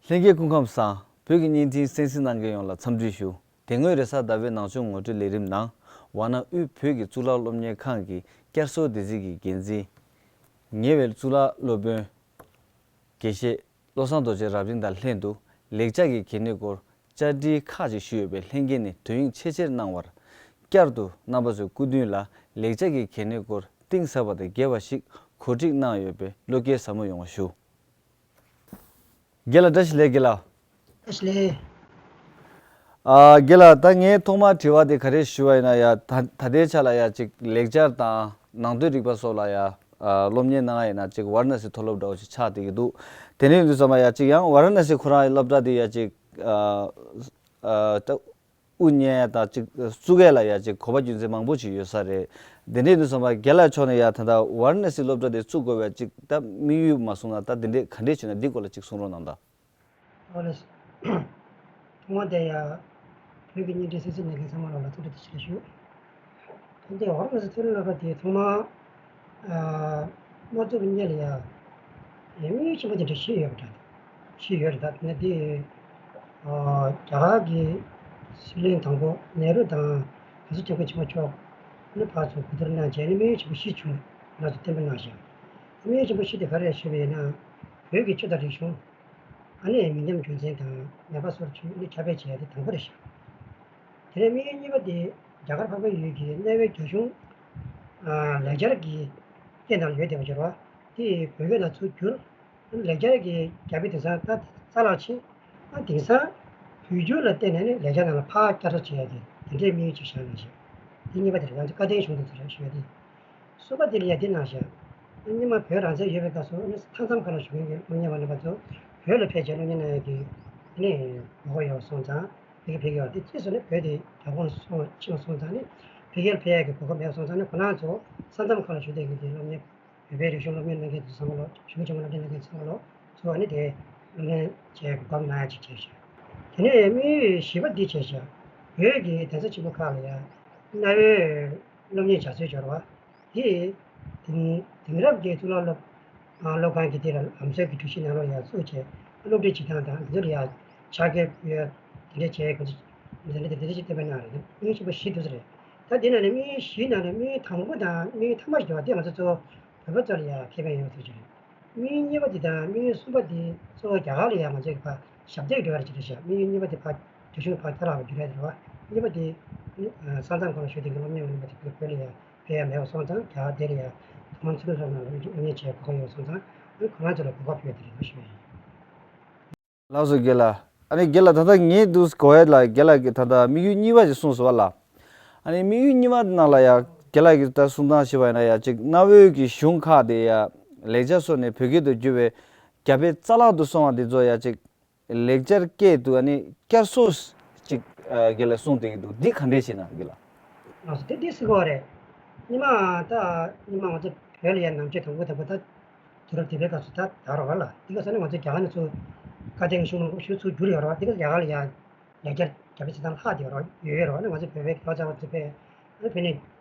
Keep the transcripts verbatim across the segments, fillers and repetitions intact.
ལྷན་རྒྱས་སྐུ་ཁམས་བཟང་། བོད་ཀྱི་བརྙན་འཕྲིན་གསན་གཟིགས་གནང་མཁན་ཡོངས་ལ་འཚམས་འདྲི་ཞུ། དེ་སྔོན་རེས་གཟའ་ཟླ་བའི་ནང་ཆོས་ངོ་སྤྲོད་ལས་རིམ་ནང་ཝཱ་ཎ་དབུས་བོད་ཀྱི་གཙུག་ལག་སློབ་གཉེར་ཁང་གི་བསྐྱར་གསོ་སྡེ་ཚན་གྱི་འགན་འཛིན། ཉེ་བའི་གཙུག་ལག་སློབ་དཔོན་དགེ་བཤེས་བློ་བཟང་རྡོ་རྗེ་རབ་རིམ་དང་ལྷན་དུ་ལེགས་སྦྱར་གྱི་གལ་གནད་སྐོར་བཅར་འདྲི་ཁག་ཅིག་ཞུས་ཡོད་པས། ལྷན་རྒྱས་ནས་དོན་ཡིག་ཆེད་ཆེར་གནང་བར། བསྐྱར་དུ་རྣམ་པ་ཚོའི་སྐུ་མདུན་ལ་ལེགས་སྦྱར་གྱི་གལ་གནད་སྐོར་གཏིང་ཟབ་པ་དང་རྒྱས་པ་ཞིག་གོ་སྒྲིག་གནང་ཡོད་པས། བློ་སྐྱེད་ཟབ་མོ་ཡོང་བ་ཞུ། རྒན་ལགས་བཀྲ་ཤིས་བདེ་ལེགས། རྒན་ལགས། བཀྲ་ཤིས་བདེ་ལེགས། ཨ། རྒན་ལགས། ད་ངའི་ཐོག་མར་དྲི་བ་དེ་ག་རེ་ཞུ་བ་ཡིན་ན་ཡ། ད་ད་ལྟའི་ཆ་ལ་ཡ་ཅིག་ལེགས་སྦྱར་དང་ནང་དོན་རིག་པ་སོགས་ལ་ཡ། ཨ། སློབ་གཉེར་གནང་ཡ་ཡིན་ན་ཅིག་ཝཱ་ར་ཎ་སི་མཐོ་སློབ་འདྲ་བོ་ཅིག་ཆགས་བསྡད་ཀྱི་འདུག་དེ་འདྲ་ཡིན་དུས་ཙམ་པ་ཡ་ཅིག་ཡང་ཝཱ་ར་ཎ་སི་ཁོ་རང་སློབ་གྲྭ་དེ་ཡ་ཅིག་ཨ། ཨ། ད་དབུ་བརྙེས་ཡ་དང་ཅིག་བཙུགས་ཡ་ལ་ཡ་ཅིག་གོ་བ་རྒྱུ་མཚན་མང་པོ་ཅིག་ཡོད་ས་རེད། དེ་འདྲ་ཡིན་དུས་ཙམ་པ་རྒན་ལགས་ཕྱོགས་ནས་ཡ་ད་ལྟ་ཝཱ་ར་ཎ་སི་སློབ་གྲྭ་དེ་བཙུགས་དགོས་པའི་ཅིག་ད་དམིགས་ཡུལ་མ་གསུངས་ན་ད་དེ་འདྲ་ག་འདྲས་བྱུང་ན་འདི་སྐོར་ལ་ཅིག་གསུང་རོགས་གནང་དང་། ཨོ་ལེ། ཐོག་མ་དེ་ཡ། བོད་ཀྱི་བརྙན་འཕྲིན་གསན་གཟིགས་གནང་མཁན་ཚང་མ་ལ་ལ་ཐུགས་རྗེ་ཆེ་ཞུ། ད་ལྟའི་ཝཱ་ར་ཎ་སི་མཐོ་རིམ་སློབ་གྲྭ་དེ་ཐོག་མ། ཨ། མ་བཙུགས་པའི་སྔོན་ལ་ཡ། དམིགས་ཡུལ་ཆེན་པོ་དེ་འདྲ་བཞི་ཡོད་པ་འདྲ། བཞི་ཡོད་རེད། ད་དེ་ནས་དེ། ཨ། རྒྱ་གར་གྱི་སྲིད་བློན་དང་པོ་ནེ་རུ་དང་། གོང་ས་སྐྱབས་མགོན་ཆེན་པོ་མཆོག་ནི་ཕར་ཚུར་གོ་བསྡུར་གནང་བྱས་ནས་དམིགས་ཡུལ་ཆེན་པོ་བཞི་བྱུང་ལ་སོགས་གཏན་འབེབས་གནང་ཞིང་། དམིགས་ཡུལ་ཆེན་པོ་བཞི་དེ་ག་རེ་རེད་ཞུས་པ་ཡིན་ན། བོད་ཀྱི་ཆོས་དང་རིག་གཞུང་། ཨ་ནི་མི་ཉམས་རྒྱུན་འཛིན་དང་མེད་པ་སོར་ཆུད། ཨ་ནི་ཁྱབ་སྤེལ་བྱེད་ཡ་དེ་དང་པོ་རེད་ཤག་དེ་ནས་དམིགས་ཡུལ་གཉིས་པ་དེ་རྒྱ་གར་འཕགས་པའི་ཡུལ་གྱི་གནའ་བོའི་རྒྱ་གཞུང་། ཨ། ལེགས་སྦྱར་གྱི་སྐད་ནང་ལ་ཡོད་བསྡད་པ་སྦྱོར་བ་དེ་བོད་སྐད་ནང་ཚུར་བསྒྱུར། ཨ་ནི་ལེགས་སྦྱར་གྱི་རྒྱ་དཔེ་དེང་སང་ད་རྩ་བརླག་ཕྱིན། ཨ། དེང་སང་བོད་བསྒྱུར་ལ་བརྟེན་ནས་ནི་ལེགས་སྦྱར་ནང་ལ་ཕར་བསྐྱར་གསོ་བྱེད་ཡ་དེ་དེ་འདྲའི་དམིགས་ཡུལ་ཅིག་བཞག་གནང་ཞིང་། དེ་གཉིས་པ་དེ་རེད། ང་ཚོ་བཀའ་བསྟན་གཞུང་དུ་ཚུར་ཞུ་ཡ་དེ། གསུམ་པ་དེ་ལ་ཡ་འདི་གནང་ཞག་སྔོན་མ་བོད་རང་བཙན་ཡོད་པའི་སྐབས་སུ་ནི་མཐའ་མཚམས་ཁག་ལ་བཞུགས་མཁན་གྱི་སློབ་གཉེར་བ་རྣམ་པ་ཚོ་བོད་ལ་ཕེབས་བྱས་སློབ་གཉེར་གནང་ཡ་གི་ནི་གོ་སྐབས་ཡོད་པ་སོང་ཙང་། ཕ་གིར་ཕེབས་ཀྱི་ཡོད་རེད། དེ་རྗེས་སུ་ནི་བོད་དེ་རྒྱ་ཁོངས་སུ་སོང་ཕྱིན་པ་སོང་ཙང་ནི་ཕ་གིར་ཕེབས་ཡ་གི་གོ་སྐབས་མེད་པ་སོང་ཙང་ནི་ཁོ་རང་ཚོ་ས་མཚམས་ཁག་ལ་བཞུགས་བསྡད་མཁན་གྱི་སློབ་གཉེར། བོད་པའི་རིག་གཞུང་སློབ་གཉེར་གནང་མཁན་ཚོ་ཚང་མ་ལོ། གཞུང་ཆེན་མོ་སློབ་གྲྭ་གནང་མཁན་ཚང་མ་ལོ་ཚོ་ཨ་ནི་དེ་སློབ་གཉེར་བྱས་གོ་སྐབས་གནང་ཡ་ཅིག་བྱས་ཤག་དེ་ནས་དམིགས་ཡུལ་བཞི་པ་འདི་བྱས་ཤག་བོད་ཀྱི་གདན་ས་ཆེན་པོ་ཁག་ལ་ཡང་གནའ་བོའི་སློབ་གཉེར་བྱ་སྲོལ་སྦྱོར་བ་དེ། དེང་དེང་རབས་ཀྱི་གཙུག་ལག་སློབ་སློབ་ཁང་གི་དེ་ལ་ལམ་སྲོལ་གྱི་གྲོས་གཞི་ནང་ལོགས་ཡང་བཙུགས་བྱས་སློབ་ཁྲིད་བྱེད་སྟངས་དང་དེ་ཚོ་ལ་ཡང་ཕྱག་འཁྱེར་ཕུལ་ཡ་དེ་འདྲ་བྱས། ཁོ་ཚོ་དེ་འདྲ་དེ་འདྲ་ཞིག་བསྟན་པ་གནང་རེད། དམིགས་ཡུལ་ཆེན་པོ་བཞི་འདུག་ས་རེད། ད་དེ་ནང་ནས་དམིགས་ཡུལ་བཞིའི་ནང་ནས་དམིགས་ཡུལ་དང་པོ་དང་དམིགས་ཡུལ་ཐ་མ་ཞིག་འདུག་བ། དེ་ང་ཚོ་གཙོ་བོ་བོད་པ་ཚོ་ལ་ཡང་ཁེ་ཕན་ཡོད་ཚུལ་ཅིག་རེད། དམིགས་ཡུལ་གཉིས་པ་དེ་དང་དམིགས་ཡུལ་གསུམ་པ་དེ་གཙོ་བོ་རྒྱ་གར་ལ་ཡང་ང་ཚོས་ཕར་ཞབས་འདེགས་འགྲོ་ཡ་ཅིག་རེད་ཤག་དམིགས་ཡུལ་གཉིས་པ་དེ་ཕར་རྒྱ་གཞུང་ཕར་ཁྱེད་རང་ལ་བསྒྱུར་ཡ་དེ་རེད་བ། གཉིས་པ་དེ་ས་མཚམས་ཁག་ལ་བཞུགས་བསྡད་མཁན་སློབ་གཉེར་བ་རྣམ་པ་དེ་བོད་ལ་ཡང་ཕེབས་ཡ་མེད་པ་སོང་ཙང་། རྒྱ་གར་དེ་ལ་ཡང་ཐོག་མར་ཚུར་ལ་ནང་ལ་སློབ་གཉེར་བྱེད་གོ་སྐབས་ཡོད་སོང་ཙང་། ཁོ་རང་ཚོ་ལ་གོ་སྐབས་ཕུལ་ཡ་དེ་རེད་ལ་ཞུ་ཡ་ཡིན། ལགས་སོ་རྒན་ལགས། ཨ་ནི་རྒན་ལགས་ད་ལྟ་ངས་འདུག་གོ་ཡ་ལ་རྒན་ལགས་ཀྱིས་ད་ལྟ་དམིགས་ཡུལ་གཉིས་པ་ཞིག་གསུངས་སོང་བ་ལ། ཨ་ནི་དམིགས་ཡུལ་གཉིས་པ་ནང་ལ་ཡ་རྒན་ལགས་ཀྱིས་ད་གསུང་སྟངས་ཤེས་པ་ཡིན་ན་ཡ་ཅིག་གནའ་བོའི་གི་གཞུང་ཁག་དེ་ཡ་ལེགས་སྦྱར་སོགས་ནས་བོད་སྐད་དུ་བསྒྱུར་བའི་རྒྱ་དཔེ་རྩ་བརླག་ཏུ་སོང་བ་འདི་ཚོ་ཡ་ཅིག་ལེགས་སྦྱར་སྐད་དུ་ཨ་ནི་བསྐྱར་གསོ་ཅིག་རྒན་ལགས་གསུངས་བསྡད་ཀྱི་འདུག་འདི་ག་འདྲས་ཤེས་ན་རྒན་ལགས། ལགས་སོ། དེ་འདི་སྲིད་གོ་རེད། སྔོན་མ་ད་སྔོན་མ་ང་ཚོ་བོད་ལ་ཡ་ནང་ཆོས་དང་པོ་དང་པོ་ད། དུས་རབས་དེ་པའི་སྐབས་སུ་ད་དར་བ་ལ། དེ་སྐབས་སུ་ནི་ང་ཚོ་རྒྱ་གར་ནས་ཚུར་བཀའ་བསྟན་གཞུང་མང་པོ་ཞིག་ཚུར་བསྒྱུར་ཡོད་རེད་བ། དེ་སྐབས་རྒྱ་གར་ལ་ཡ་ལེགས་སྦྱར་རྒྱ་དཔེ་ཆ་ཚང་ལྷག་བསྡད་ཡོད་རེད་བ། ཡོད་ཡོད་རེད་བ། ནི་ང་ཚོ་བོད་པའི་ལོ་ཙཱ་བ་ཚོ་པས་ཨ་ནི་བོད་ནས་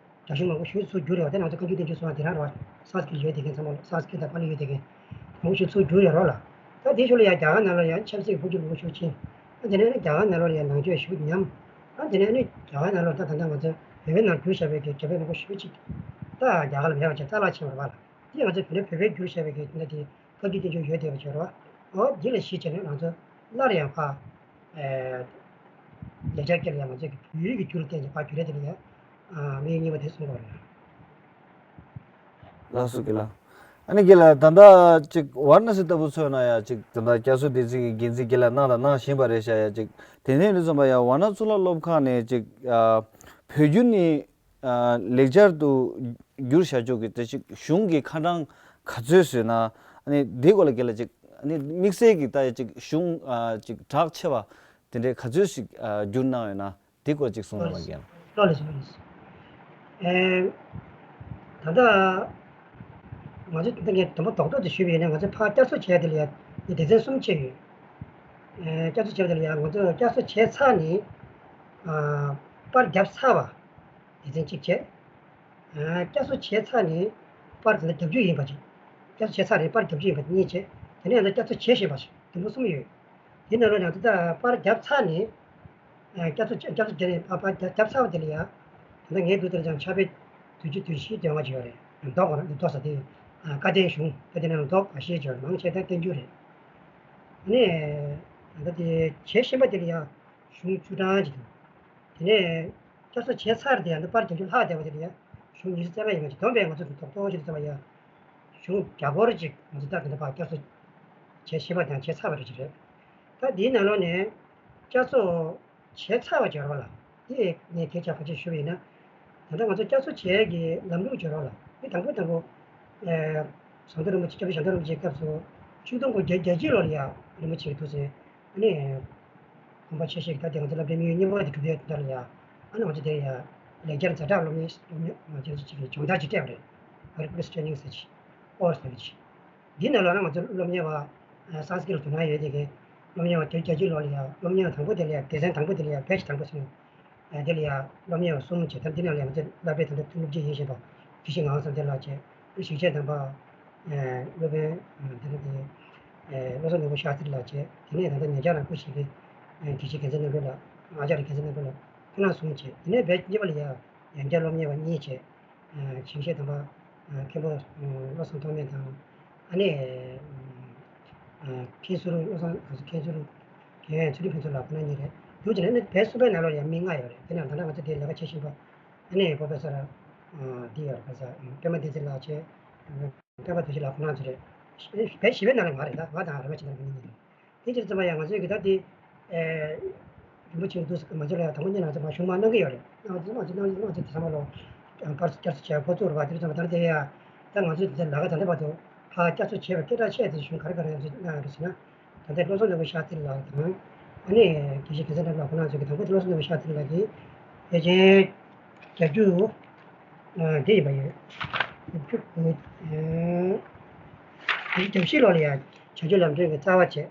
རྒྱ་གཞུང་མང་པོ་ཞིག་ཚུར་བསྒྱུར་ཡོད་དེ། ང་ཚོ་བཀའ་བརྒྱུད་བསྟན་འགྱུར་སོགས་དེ་རང་རེད་བ། སཾ་སྐྲྀཏ་ཡོད་དེ་མཁན་ཚང་མ། སཾ་སྐྲྀཏ་པཱ་ལི་ཡོད་དེ་མཁན་མང་པོ་ཞིག་ཚུར་བསྒྱུར་ཡོད་རེད་བ་ལ། ད་དེའི་ཤུལ་ལ་ཡ་རྒྱ་གར་ནང་ལོགས་ལ་ཡ་ཆབ་སྲིད་འཕོ་འགྱུར་མང་པོ་ཞིག་ཕྱིན། ཨ་དེ་ནས་ནི་རྒྱ་གར་ནང་ལོགས་ལ་ཡ་ནང་ཆོས་ཞིག་ཉམས། ཨ་དེ་ནས་ནི་རྒྱ་གར་ནང་ལོགས་ད་ད་ལྟ་ང་ཚོ་བོད་པའི་ནང་བསྒྱུར་བཞག་པའི་གི་རྒྱ་དཔེ་མང་པོ་ཞིག་ཅིག་ད་རྒྱ་གར་ལ་མེད་པ་བྱས་རྩ་བརླག་ཕྱིན་པ་རེད་བ་ལ། དེ་ང་ཚོ་བོད་པས་བསྒྱུར་བཞག་པའི་གི་འདི་འདྲ་དེ་བཀའ་བརྒྱུད་བསྟན་འགྱུར་ཡོད་བསྡད་པ་བྱས་རེད་བ། འོ་འདི་ལ་གཞི་བྱས་ནས་ང་ཚོ་སླར་ཡང་ཕར་ཨེ་ལེགས་སྦྱར་སྐད་ལ་ཡང་ང་ཚོས་བོད་ཡིག་གི་རྒྱུ་ལ་བརྟེན་ནས་ཕར་བསྒྱུར་ཡ་དེ་ལ་ཡང་དམིགས་ཡུལ་གཉིས་པ་དེ་གསུངས་པ་རེད། ལགས་སོ་རྒན་ལགས། ཨ་ནི་རྒན་ལགས་ད་ལྟ་ཅིག་ཝཱ་ར་ཎ་སི་ལྟ་བུ་མཚོན་ན་ཡ་ཅིག་ད་ལྟ་བསྐྱར་གསོ་སྡེ་ཚན་གྱི་འགན་འཛིན་རྒན་ལགས་གནང་དང་གནང་བཞིན་པ་རེད་ཤག་ཡ་ཅིག་དེ་ནས་འདི་ཙམ་པ་ཡ་ཝཱ་ཎ་གཙུག་ལག་སློབ་ཁང་ནས་ཅིག་ཨ་བོད་བསྒྱུར་ནས། ཨ་ལེགས་སྦྱར་དུ་བསྒྱུར་བྱ་ཆོག་གི་དེ་ཅིག་གཞུང་གི་ཁ་གྲངས་ག་ཚོད་བཟོས་ན། ཨ་ནི་དེ་སྐོར་ལ་རྒན་ལགས་ཅིག་ཨ་ནི་དམིགས་བསལ་གྱི་ད་ཡ་ཅིག་གཞུང་ཨ་ཅིག་གྲགས་ཆེ་བ་དེ་འདྲའི་ག་ཚོད་ཞིག་ཨ་བསྒྱུར་གནང་ཡོད་ན་དེ་སྐོར་ཅིག་གསུང་རོགས་གནང་རྒན། ལགས་ལགས་ལགས་ལགས། ཨེ་ད་ལྟ་ང་ཚོ་ད་ངས་དུམ་བུ་རྡོག་རྡོག་ཏུ་ཞུས་པ་ཡིན་ན། ང་ཚོ་ཕར་བསྐྱར་གསོ་བྱས་དེ་ལ་ཡ་སྡེ་ཚན་གསུམ་ཕྱེ་ཡོད། ཨེ་བསྐྱར་གསོ་བྱས་དེ་ལ་ཡ་ང་ཚོ་བསྐྱར་གསོ་བྱས་ཚར་ནས་ཨ་པར་བརྒྱབ་ཚར་བ། སྡེ་ཚན་གཅིག་བྱས། ཨ་བསྐྱར་གསོ་བྱས་ཚར་ནས་པར་དེ་ལ་རྒྱབ་བསྒྱུར་ཡིན་པ་ཅིག་བསྐྱར་གསོ་བྱས་ཚར་ནས་པར་རྒྱབ་བསྒྱུར་ཡིན་པ་གཉིས་བྱས། དེ་ནས་ཡང་ན་བསྐྱར་གསོ་བྱེད་བཞིན་པ་ཞིག་དུམ་བུ་གསུམ་ཡོད། དེ་ནང་ལོགས་ནས་ད་ལྟ་པར་བརྒྱབ་ཚར་ནས། ཨ། བསྐྱར་གསོ་བསྐྱར་གསོ་བརྒྱབ་ནས་པར་པར་བརྒྱབ་བརྒྱབ་ཚར་བ་དེ་ལ་ཡ། ད་ལྟ་ངའི་འདུག་དེར་ཀྱང་ཕྱག་དཔེ་བདུན་ཅུ་དོན་བཞི་དོན་ལྔ་ཅིག་ཡོད་རེད། རྡོག་རྡོག་ས་དེ། ཨ། བཀའ་བསྟན་གཞུང་ད་དེ་ནང་ལ་རྡོག་ཁ་ཤས་ཅིག་ཡོད་རེད། མང་ཆེ་ད་བསྟན་འགྱུར་རེད། ཨ་ནི། ད་ལྟ་དེ་བྱེད་བཞིན་པ་དེ་ལ་ཡ་གཞུང་བཅུ་གྲངས་ཅིག་འདུག་དེ་ནས་བསྐྱར་གསོ་བྱས་ཚར་དེ་ཡང་འདི་པར་བརྒྱབ་རྒྱུ་ལྷག་བསྡད་པ་དེ་ལ་ཡང་གཞུང་ཉི་ཤུ་རྩ་ལྔ་ཡིན་པ་ཅིག་བསྡོམས་པས་ང་ཚོ་རྡོག་རྡོག་ཅིག་ལ་བརྩིས་པ་ཡང་གཞུང་བརྒྱ་སྐོར་ཅིག་ང་ཚོ་ད་དེ་འདྲ་ཕར་བསྐྱར་གསོ་བྱས་བཞིན་པ་དང་བྱས་ཚར་བ་རེད་ཅིག་རེད། ད་འདིའི་ནང་ལོགས་ནས་བསྐྱར་གསོ་བྱས་ཚར་བ་སྦྱོར་བ་ལ་དེ་ངས་གལ་ཆེ་བ་ཆེ་ཞུ་བ་ཡིན་ན། ད་ལྟ་ང་ཚོ་བསྐྱར་གསོ་བྱས་ཀྱི་ལམ་ལུགས་སྦྱོར་བ་ལ་དེ་དང་པོ་དང་པོ། ཨ། ཟམ་གདོང་རིན་པོ་ཆེ། སྐྱབས་རྗེ་ཟམ་གདོང་རིན་པོ་ཆེའི་སྐབས་སུ་ཆིག་སྟོང་དགུ་བརྒྱ་བརྒྱད་ཅུ་ལོར་ཡ་རིན་པོ་ཆེ་གི་ཐུགས་སྲས། ཨ་ནི། དགོངས་པ་ཆེ་བཞེས་ཀྱི་ད་དེ་ང་ཚོ་བསླབ་གྲྭའི་དམིགས་ཡུལ་གཉིས་པ་དེ་གྲུབ་ཡས་དེ་འདྲ་ལ་ཡ། ཨ་ནི་ང་ཚོ་དེ་ཡ་ལེགས་སྦྱར་ཛ་དྲག་སློབ་གཉེར་སློབ་གཉེར་ང་ཚོ་ཅིག་གི་སྦྱོང་བརྡར་ཅིག་སྤྲད་པ་རེད། Request Training ཟེར་ཅིག Course ཟེར་ཅིག་འདི་ནང་ལོགས་ན་ང་ཚོ་སློབ་གཉེར་བ། ཨ། སངས་ཀྲིཏ་ལ་དོ་སྣང་ཡོད་དེ་གའི་སློབ་གཉེར་བ་དེ་བརྒྱད་ཅུ་ལོ་ལ་ཡ་སློབ་གཉེར་བ་དང་པོ་དེ་ལ་ཡ་སྡེ་ཚན་དང་པོ་དེ་ལ་ཡ་བེ་ཆི་དང་པོ་སོང་། ཨ། དེ་ལ་ཡ་སློབ་གཉེར་བ་གསུམ་བྱས། ད་འདི་ནང་ལ་ཡ་ང་ཚོ་བསླབ་པའི་དོན་དུ་སློབ་སྤྱི་ཡིན་བཞིན་པ་དགེ་བཤེས་ངག་དབང་བསམ་གཏན་ལགས་བྱས། ཞིང་གཤེགས་དམ་པ། ཨ། སློབ་དཔོན། ཨ། དེ་ནས་དེ། ཨ། བློ་བཟང་ནོར་བུ་ཤཱསྟྲི་ལགས་བྱས། དེ་ནས་ད་ལྟ་ཉེ་ཆར་ལ་སྐུ་གཤེགས་པའི། ཨ། དགེ་བཤེས་རྒྱལ་མཚན་རྣམ་གྲོལ་ལགས། ཨ་ཅཱརྱ་རྒྱལ་མཚན་རྣམ་གྲོལ་ལགས། ཁོང་རྣམ་གསུམ་བྱས། དེ་ནས་བེ་ཆི་གཉིས་པ་ལ་ཡ་ཡང་བསྐྱར་སློབ་གཉེར་བ་གཉིས་བྱས། ཨ། ཞིང་གཤེགས་དམ་པ། ཨ། མཁན་པོ། ཨ། བློ་བཟང་ཐོགས་མེད་དང་། ཨ་ནི། ཨ། མཁན་ཟུར་བློ་བཟང་མཁན་ཟུར་རྒན་ཚུལ་ཁྲིམས་ཕུན་ཚོགས་ལགས་ཁོང་རྣམ་གཉིས་རེད། འདུག་བྱས་ནས་ཨ་ནི་བེ་གསུམ་པའི་ནང་ལོགས་ལ་ཡང་མི་ལྔ་ཡོད་རེད། དེ་ནང་ད་ལྟ་ང་ཚོ་དེ་ལས་ཀ་བྱེད་བཞིན་པ། ཨ་ནི་པོ་རོ་ཕེ་སར། ཨ། འདི་ཡོད་རེད། པོ་རོ་ཕེ་སར། ཨ། པདྨ་བསྟན་འཛིན་ལགས་བྱས། པདྨ་རྡོ་རྗེ་ལགས་ཁོང་རྣམ་ཚོ་རེད། བེ་བཞི་པའི་ནང་ལ་ང་རེད། ད་ང་དང་རེ་བ་ཆེ་ན་ང་གཉིས་རེད། དེ་ཕྱིར་ཙམ་པ་ཡང་ང་ཚོས་ཀྱི་ད་དེ། ཨེ། རིན་པོ་ཆེ་འདུག་ང་ཚོ་ལ་ཡང་དང་པོ་ཉིད་ང་ཚོ་མ་ཞུགས་མ་གནང་གི་ཡོད་རེད། ང་ཚོ་ང་ཚོ་གནང་ང་ཚོ་དེ་ཚང་མ་ལོ། ཨ། བསྐྱར་བསྐྱར་གསོ་བྱས་འགོ་བཙུགས་རེད་པ། དེ་ཚང་མ་ད་དེ་ཡ། ད་ང་ཚོས་དེ་ལས་ཀ་ད་ལྟ་བར་དུ་ཕར་བསྐྱར་གསོ་བྱས་པའི་སྐད་གྲགས་ཆེ་དེ་གཞུང་ག་རེ་ག་རེ་ང་ཚོས་གནང་ཡོད་རེད་ཟེར་ན། ད་ལྟ་བློ་བཟང་ནོར་བུ་ཤཱསྟྲི་ལགས་དང་། ཨ་ནི་དགེ་བཤེས་རྒྱལ་མཚན་རྣམ་གྲོལ་ལགས་ཁོང་རྣམ་ཚོས་ཀྱི་དང་པོ་དེ་བློ་བཟང་ནོར་བུ་ཤཱསྟྲི་ལགས་ཀྱིས་ཕལ་ཆེར་བརྒྱད་ཅུ། ཨ། དེ་ཡིན་པ་ཡོད། བརྒྱད་ཅུ་དགུ། ཨ། བརྒྱད་ཅུ་གྱ་བཞི་ལོ་ལ་ཡ་བྱང་ཆུབ་ལམ་སྒྲོན་གྱི་རྩ་བ་བྱས།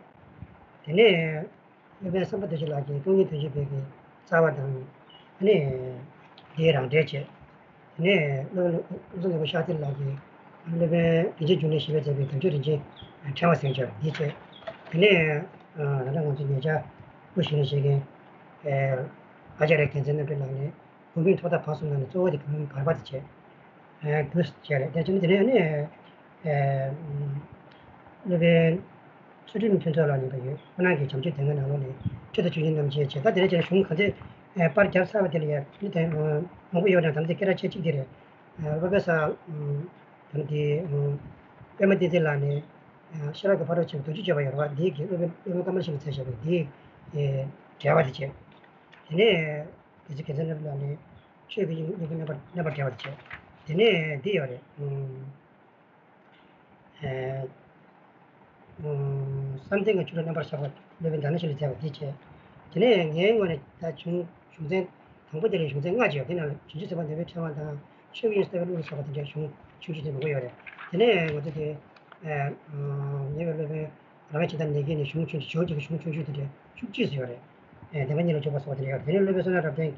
དེ་ནས་སློབ་དཔོན་བསམ་པ་རྡོ་རྗེ་ལགས་ཀྱིས་སྟོང་ཉིད་དོན་བཞི་པའི་གི་རྩ་བ་དང་། ཨ་ནི་དེའི་རང་འགྲེལ་བྱས། དེ་ནས་སློབ་དཔོན་བློ་བཟང་ནོར་བུ་ཤཱསྟྲི་ལགས་ཀྱིས་སློབ་དཔོན་རིན་ཆེན་འབྱུང་གནས་བཞི་པས་མཛད་པའི་དམ་ཆོས་རིན་ཆེན་ཕྲེང་བ་ཟེར་མཁན་འདི་བྱས། དེ་ནས། ཨ། ད་ལྟ་ང་ཚོ་ཉེ་ཆར་སྐུ་བཞེངས་ནས་བཞེངས་མཁན། ཨ། ཨ་ཅཱརྱ་རྒྱལ་མཚན་རྣམ་གྲོལ་ལགས་ནས་བུམ་པའི་ཐོག་མཐའ་བར་གསུམ་ནང་ནས་གཙོ་བོ་དེ་བུམ་པའི་བར་པ་དེ་བྱས། ཨ། དགུ་བྱས་རེད། དེ་བྱས་ནས་དེ་ནས་ཨ་ནི། ཨ། སློབ་དཔོན་ཚུལ་ཁྲིམས་ཕུན་ཚོགས་ལགས་ཡིན་པ་ཡོད། ཁོང་རྣམ་གྱིས་བྱམས་ཆོས་སྡེ་ལྔའི་ནང་ལོགས་ནས་ཆོས་དང་ཆོས་ཉིད་རྣམ་འབྱེད་བྱས། ད་དེ་ནས་བྱས་ནས་གཞུང་ག་ཚོད། ཨ། པར་བརྒྱབ་ཚར་བ་དེ་ལ་ཡ་མི་དེ་མང་པོ་ཡོད་ཀྱང་ད་ལྟ་སྐད་གྲགས་ཆེ་གཅིག་དེ་རེད། ཨ། བློ་བཟང་། ཨ། ད་ལྟ་དེ། ཨ། པདྨ་བསྟན་འཛིན་ལགས་ནས། ཨ། ཤེས་རབ་ཀྱི་ཕ་རོལ་ཕྱིན་པ་མདོ་རྒྱུད་བརྗོད་པ་ཡོད་རེད་པ། འདིའི་གི་སློབ་དཔོན་སློབ་དཔོན་ཀ་མ་ལ་ཤཱི་ལ་མཛད་བཞག་པའི་འདིའི། ཨེ། འགྲེལ་པ་དེ་བྱས། དེ་ནས་དགེ་ཚུལ་རྒྱལ་མཚན་རྣམ་གྲོལ་ལགས་ནས་ཆོས་ཀྱི་དབྱིངས་སློབ་དཔོན་རྣམ་པར་རྣམ་པར་འགྲེལ་པ་དེ་བྱས། དེ་ནས་འདི་ཡོད་རེད། ཨུམ། ཨེ། ཨུམ། བསམ་གཏན་གྱི་ཆོས་ལ་རྣམ་པར་གཞག་པ་སློབ་དཔོན་དྷ་ན་ཤཱི་ལས་མཛད་པ་འདི་བྱས། དེ་ནས་ངའི་ངོས་ནས་ད་གཞུང་གཞུང་ཚན་དང་པོ་དེ་ལ་གཞུང་ཚན་ལྔ་བྱས་ཡོད། དེ་ནང་ལ་བྱང་ཆུབ་སེམས་དཔའ་ནོར་བུའི་ཕྲེང་བ་དང་། ཆོས་ཀྱི་དབྱིངས་སུ་ལྟ་བའི་གླུ་ལ་སོགས་པ་དེ་འདྲའི་གཞུང་ཆུང་ཆུང་དེ་མང་པོ་ཡོད་རེད། དེ་ནས་ང་ཚོ་དེ། ཨེ། ཨུམ། ཉེ་བའི་སློབ་དཔོན་རཱ་མ་ཅི་ཏ་ནེ་གི་ནས་གཞུང་ཆུང་ཆུང་ཇོ་བོ་རྗེ་གི་གཞུང་ཆུང་ཆུང་དེ་འདྲའི་བཅུ་གཅིག་ཙམ་ཡོད་རེད། ཨེ། བདེན་པ་གཉིས་ལ་འཇུག་པ་སོགས་དེ་འདྲ་ཡོད་རེད། དེ་ནས་སློབ་དཔོན་བསོད་ནམས་རབ་བརྟན་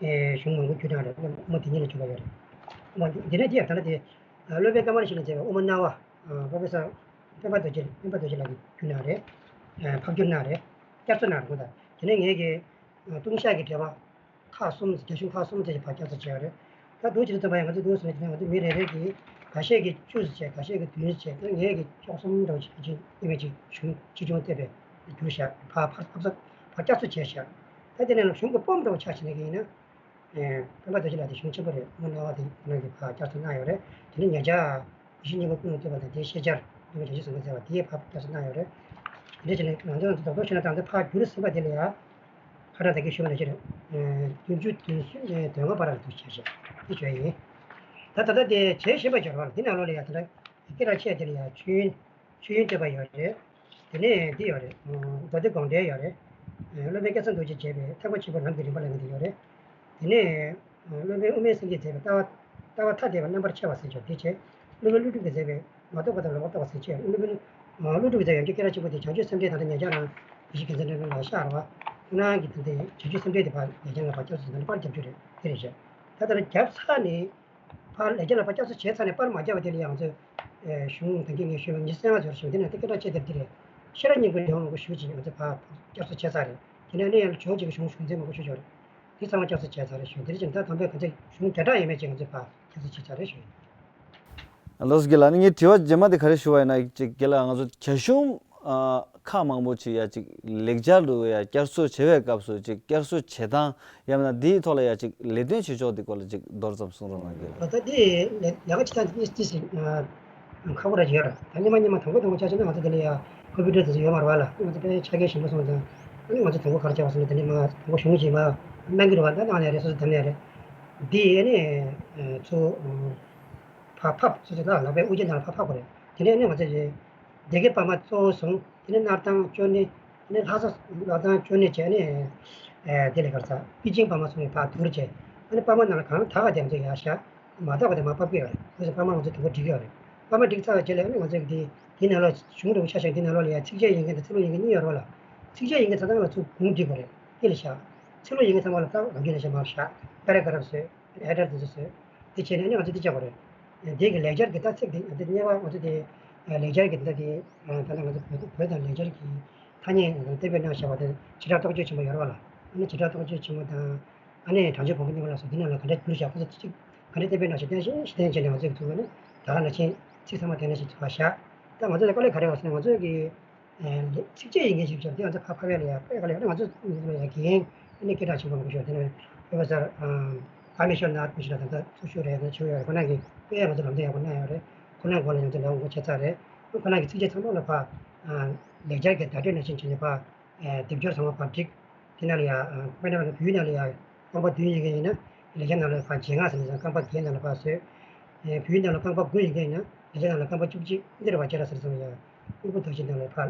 གྱི་གཞུང་མང་པོ་བཅུ་གྲངས་རེད། དབུ་མ་དེ་ཉིད་ལ་འཇུག་པ་ཡོད་རེད། དེ་ནས་དེ་ཡང་ད་ལྟ་དེ། སློབ་དཔོན་ཀ་མ་ལ་ཤཱི་ལས་མཛད་པའི་དབུ་མ་རྣ་བ། ཨ། པོ་རོ་ཕེ་སར་སྤེན་པ་རྡོ་རྗེ། སྤེན་པ་རྡོ་རྗེ་ལགས་ཀྱིས་བསྒྱུར་གནང་རེད། ཨ། ཕབ་བསྒྱུར་གནང་རེད། བསྐྱར་གསོ་གནང་རེད་ཁོང་ད། དེ་ནས་ངས་ཀྱི། ཨ། ལྟུང་བཤགས་ཀྱི་འགྲེལ་པ་ཁག་གསུམ། རྒྱ་གཞུང་ཁག་གསུམ་ཙམ་ཞིག་ཕར་བསྐྱར་གསོ་བྱས་པ་རེད། ད་འདུག་ཅིག་ཙམ་པ་ཡང་ང་ཚོས་འདུག་ཟེར་ནས་ང་ཚོ་མི་རེ་རེ་གིས་འགའ་ཤས་ཀྱིས་བཅུ་ཙམ་བྱས། འགའ་ཤས་ཀྱིས་བདུན་ཙམ་བྱས། ད་ངས་ཀྱི་བཅུ་གསུམ་འདྲ་བོ་ཅིག་ཅིག་ཨེ་མེད་ཅིག་གཞུང་ཆེ་ཆུང་བལྟས་པས་བསྒྱུར་བཞག་ཕར་ཕར་ཕར་བསྐྱར་གསོ་བྱས་བཞག་ད་དེ་ནས་གཞུང་གི་སྤོམ་འདྲ་བོ་ཆ་བཞག་ནས་ཀྱི་ཡིན་ན། ཨེ། སྤེན་པ་རྡོ་རྗེ་ལགས་དེ་གཞུང་ཆེན་པོ་རེད། དབུ་མ་རྣ་བ་དེ་ཁོ་རང་གིས་ཕར་བསྐྱར་གསོ་གནང་ཡོད་རེད། དེ་ནས་ཉེ་ཆར་དགེ་བཤེས་སྙིང་པོ་ཀུན་ལེགས་གཙོས་པ་དང་དེའི་ཤེས་བྱར་སློབ་དཔོན་བྱང་ཆུབ་སེམས་དཔའ་མཛད་པ་དེས་ཕར་བསྐྱར་གསོ་གནང་ཡོད་རེད། དེ་འདྲ་བྱས་ནས་ང་ཚོ་རྡོག་རྡོག་ཤོད་ན་ད་ལྟ་ཕར་བསྒྱུར་ཟིན་པ་དེ་ལ་ཡང་ཁ་གྲངས་ད་གིན་ཞུས་པ་ནང་བཞིན་རེད། ཨེ། བདུན་ཅུ་དོན་གསུམ་ནས་དོན་ལྔ་བར་ལ་འདུག་བྱས་བྱས་འདི་བརྗོད་ཡིན། ད་ད་ལྟ་དེ་བྱེད་བཞིན་པ་སྦྱོར་བ་ལ་འདི་ནང་ལོགས་ལ་ཡང་ད་ལྟ་སྐད་གྲགས་ཆེ་དེ་ལ་ཡང་ཆོས་ཆོས་དབྱིངས་བསྟོད་པ་ཡོད་རེད། དེ་ནས་འདི་ཡོད་རེད། མདོ་སྡེ་དགོངས་འགྲེལ་ཡོད་རེད། སློབ་དཔོན་སྐལ་བཟང་རྡོ་རྗེས་མཛད་པའི་ཐེག་པ་ཆེན་པོའི་ལམ་གྱི་རིམ་པ་ལབ་མཁན་དེ་ཡོད་རེད། དེ་ནས་སློབ་དཔོན་དབུ་མའི་སངས་རྒྱས་མཛད་པའི་ལྟ་བ་ལྟ་བ་ཐ་དད་པ་རྣམ་པར་ཕྱེ་བ་ཟེར་ཆོག་དེ་བྱས། སློབ་དཔོན་ཀླུ་སྒྲུབ་ཀྱིས་མཛད་པའི་མ་རྟོགས་པ་དང་ལོག་པར་རྟོགས་པ་ཟེར་ཆོག་སློབ་དཔོན་ཀླུ་སྒྲུབ་ཀྱིས་མཛད་པའི་ཡང་བསྐྱར་སྐད་གྲགས་ཆེན་པོ་དེ་བྱང་ཆུབ་སེམས་འགྲེལ་དང་། ད་ཉེ་ཆར་རང་དགེ་བཤེས་རྒྱལ་མཚན་རྣམ་གྲོལ་ལགས་ཤག་རེད་པ། ཁོང་རང་གིས་ད་ལྟའི་བྱང་ཆུབ་སེམས་འགྲེལ་དེ་ཕར་ཡར་རྒྱས་ལ་ཕར་བསྐྱར་གསོ་ཟེར་ན་པར་བརྒྱབ་རྒྱུ་རེད། དེ་རེད་བཞག་ད་ལྟ་བརྒྱབ་ཚར་ནས། ཕར་ལེགས་སྦྱར་ལ་ཕར་བསྐྱར་གསོ་བྱས་ཚར་ནས་པར་མ་བརྒྱབ་པ་དེ་ལ་ཡང་ང་ཚོས། ཨེ། གཞུང་ད་གིན་ངས་ཞུས་པ་ཉི་ཤུ་རྩ་ལྔ་ཟེར་བ་གཞུང་དེ་ནང་དེ་སྐད་གྲགས་ཆེ་དེ་འདི་རེད། ཤེས་རབ་སྙིང་པོའི་ལེའུ་མང་པོ་ཞུ་ཅིག་ང་ཚོས་ཕར་བསྐྱར་གསོ་བྱས་ཚར་རེད། དེ་ནས་ཨ་ནི་ཡང་ལྗོངས་གཅིག་གི་གཞུང་གཞུང་ཚན་མང་པོ་ཞུ་ཆོག་རེད། དེ་ཚང་མ་བསྐྱར་གསོ་བྱས་ཚར་རེད་ཞུ། དེ་རིང་ཅིག་ད་དམ་པའི་གང་ཚེ་གཞུང་དེ་འདྲ་ཡོད་མེད་ཅིག་ང་ཚོས་ཕར་བསྐྱར་གསོ་བྱས་ཚར་རེད་ཞུ། ལགས་སོ་རྒན་ལགས། ངའི་དྲི་བ་རྗེས་མ་དེ་ག་རེ་ཞུ་བ་ཡིན་ན་ཅིག་རྒན་ལགས། ང་ཚོ་རྒྱ་གཞུང་ཨ་ཁག་མང་པོ་ཅིག་ཡ་ཅིག་ལེགས་སྦྱར་དུ་ཡ་བསྐྱར་གསོ་བྱེད་པའི་སྐབས་སུ་ཅིག་བསྐྱར་གསོ་བྱེད་སྟངས་ཡང་ན་འདིའི་ཐོག་ལ་ཡ་ཅིག་ལས་དོན་བྱེད་ཕྱོགས་དེ་སྐོར་ལ་ཅིག་མདོར་ཙམ་གསུང་རོགས་གནང་རྒན་ལགས། ད་དེ་ལས་ལས་ཀ་བྱེད་སྟངས་དེ་ཏིས་ཁག་པོ་ར་ཅིག་ཡོད་ར། ད་སྔོན་མ་སྔོན་མ་དང་པོ་དང་པོ་ཆ་བཞག་ན་ང་ཚོ་དེ་ལ་ཡ་ཀོམ་པུ་ཊར་དེ་ཚོ་ཡོད་མ་རེད་པ་ལ། ང་ཚོ་དཔེ་ཆ་རྐྱེན་ཞན་པོ་སོང་ཙང་ཨ་ནི་ང་ཚོ་དང་པོ་ག་རེ་བྱས་པ་སོང་ན་དེ་ནས་མ་དང་པོ་གཞུང་ཞིག་མ་གནང་གི་རེད་པ། ད་གནང་ནས་རེད། སོ་སོ་བདམས་ནས་རེད། དེ་ཨ་ནི་ཚུར་ཕར་ཕབ། སོ་སོའི་ལག་ལག་པའི་དབུ་འབྱེད་ནང་ལ་ཕར་ཕབ་དགོས་རེད། དེ་ནས་ནི་ང་ཚོས་སྡེ་དགེ་པར་མ་གཙོ་བོ་བཟུང་། དེ་ནས་སྣར་ཐང་ཅོ་ནེ། དེ་ནས་ལྷ་ས་ལྷ་ཐང་ཅོ་ནེ་བྱས་ནས་དེ་ལས་གར་ས་པེ་ཅིང་པར་མ་སོང་ནས་ཕར་བསྡུར་བྱས། ཨ་ནི་པར་མ་ནང་ལ་གང་དག་ག་དེ་ང་ཚོས་ཡར་བཞག་མ་དག་པ་དེ་མར་ཕབ་ཀྱི་ཡོད་རེད། དེ་ཚོ་པར་མ་ང་ཚོས་དང་པོ་སྒྲིག་གི་ཡོད་རེད། པར་མ་སྒྲིག་ཚར་བའི་རྗེས་ལ་ནི་ང་ཚོས་འདི་འདི་ནང་ལོགས་གཞུང་འདྲ་པོ་ཆ་བཞག་འདི་ནང་ལོགས་ལ་ཡ་ཚིགས་བཅད་ཡིག་མཁན་དང་ཚིག་ལྷུག་ཡིག་མཁན་གཉིས་ཡོད་རེད་པ་ལ། ཚིགས་བཅད་ཡིག་མཁན་ཚང་ཚང་ལ་ཚུར་གུང་སྒྲིག་དགོས་རེད། དེ་ལ་བཞག་ཚིག་ལྷུག་ཡིག་མཁན་ཚང་མ་ལ་ད་ལམ་རྒྱུན་ལ་བཞག་མར་བཞག་པེ་ར་གྷ་རབ་བཟོས། ཧེ་ཌར་དེ་ཚོ་བཟོས། དེ་བྱས་ནས་ནི་ང་ཚོས་འདི་བྱ་དགོས་རེད། འདི་གི་ལེགས་སྦྱར་གྱི་ད་ཚིག་འདི་འདི་གཉིས་པ་ང་ཚོ་དེ་ལེགས་སྦྱར་གྱི་འདི་དེ་ད་ལྟ་ང་ཚོ་བོད་བོད་དང་ལེགས་སྦྱར་གྱི་ཐ་སྙད་ང་ཚོ་གཏན་འབེབས་གནང་བཞག་པ་དེ་བྱེ་བྲག་རྟོགས་བརྗོད་ཆེན་པོ་ཡོད་རེད་པ་ལ། ཨ་ནི་བྱེ་བྲག་རྟོགས་བརྗོད་ཆེན་པོ་དང་། ཨ་ནི་བྱང་ཆུབ་སྤངས་པའི་རྙེད་པ་ལ་སོགས་འདི་ནང་ལ་ག་འདྲ་བསྒྱུར་བཞག་ཁོ་ཚོ་ཚིག་ག་འདྲ་གཏན་འབེབས་གནང་བཞག་བསྟན་བཞིན་བྱས་ནས་ང་ཚོས་ཚུར་ནི་ད་ག་ནང་བཞིན་ཚིག་ཚང་མ་དེ་ནང་བཞིན་ཚུར་བཞག་ད་ང་ཚོ་ལ་དཀའ་ལས་ག་རེ་ཡོད་ཟེར་ན་ང་ཚོས་ཀྱི་ཚིགས་བཅད་ཡིག་མཁན་ཞིག་བྱས་དེ་ང་ཚོ་ཕར་ཕབ་ཡ་ལ་ཡ་དཔེ་ག་ལ་ཡོད་ན་ང་ཚོ་ང་ཚོ་ལ་ཡ་འགན་ཨ་ནི་སྐད་གྲགས་ཆེན་པོ་མང་པོ་ཞིག་ཡོད། དེ་ནས་པོ་རོ་ཕེ་སར་ཨ་མི་ཤེལ་ནཱར་མི་ཤེལ་དང་ད་ཚོགས་ཞུགས་རེད། ཚོགས་ཞུགས་ཡོད་རེད། ཁོ་རང་གིས་དཔེ་ང་ཚོ་ལམ་སྟོན་ཡག་པོ་གནང་ཡོད་རེད། ཁོ་རང་སྒོ་ལ་ང་ཚོ་ལས་འགུལ་བྱས་ཚར་རེད། ཁོ་རང་གི་ཚིགས་བཅད་ཚང་མ་ལ་ཕར་ལེགས་སྦྱར་གྱི་བརྡ་སྤྲོད་ནང་བཞིན་བྱས་ནས་ཕར་སྡེབ་སྦྱོར་ཚང་མ་ཕར་བསྒྲིགས། དེ་ནང་ལ་ཡ་དཔེར་ན་བོད་ཡིག་ནང་ལ་ཡ་རྐང་པ་བདུན་ཡིན་མཁན་ཡིན་ན་ལེགས་སྦྱར་ནང་ལ་ཕར་བརྒྱད་ལྔ་ཟེར་ནས་རྐང་པ་བརྒྱད་ནང་ལ་ཕར་བཟོས། བོད་ཡིག་ནང་ལ་རྐང་པ་དགུ་ཡིན་མཁན་ཡིན་ན་ལེགས་སྦྱར་ནང་ལ་རྐང་པ་བཅུ་གཅིག་འདིར་ཕར་བརྒྱད་ཟེར་ཙམ་ཡ། དབུལ་པོ་དག་ཞིང་ནང་ལ་ཕར་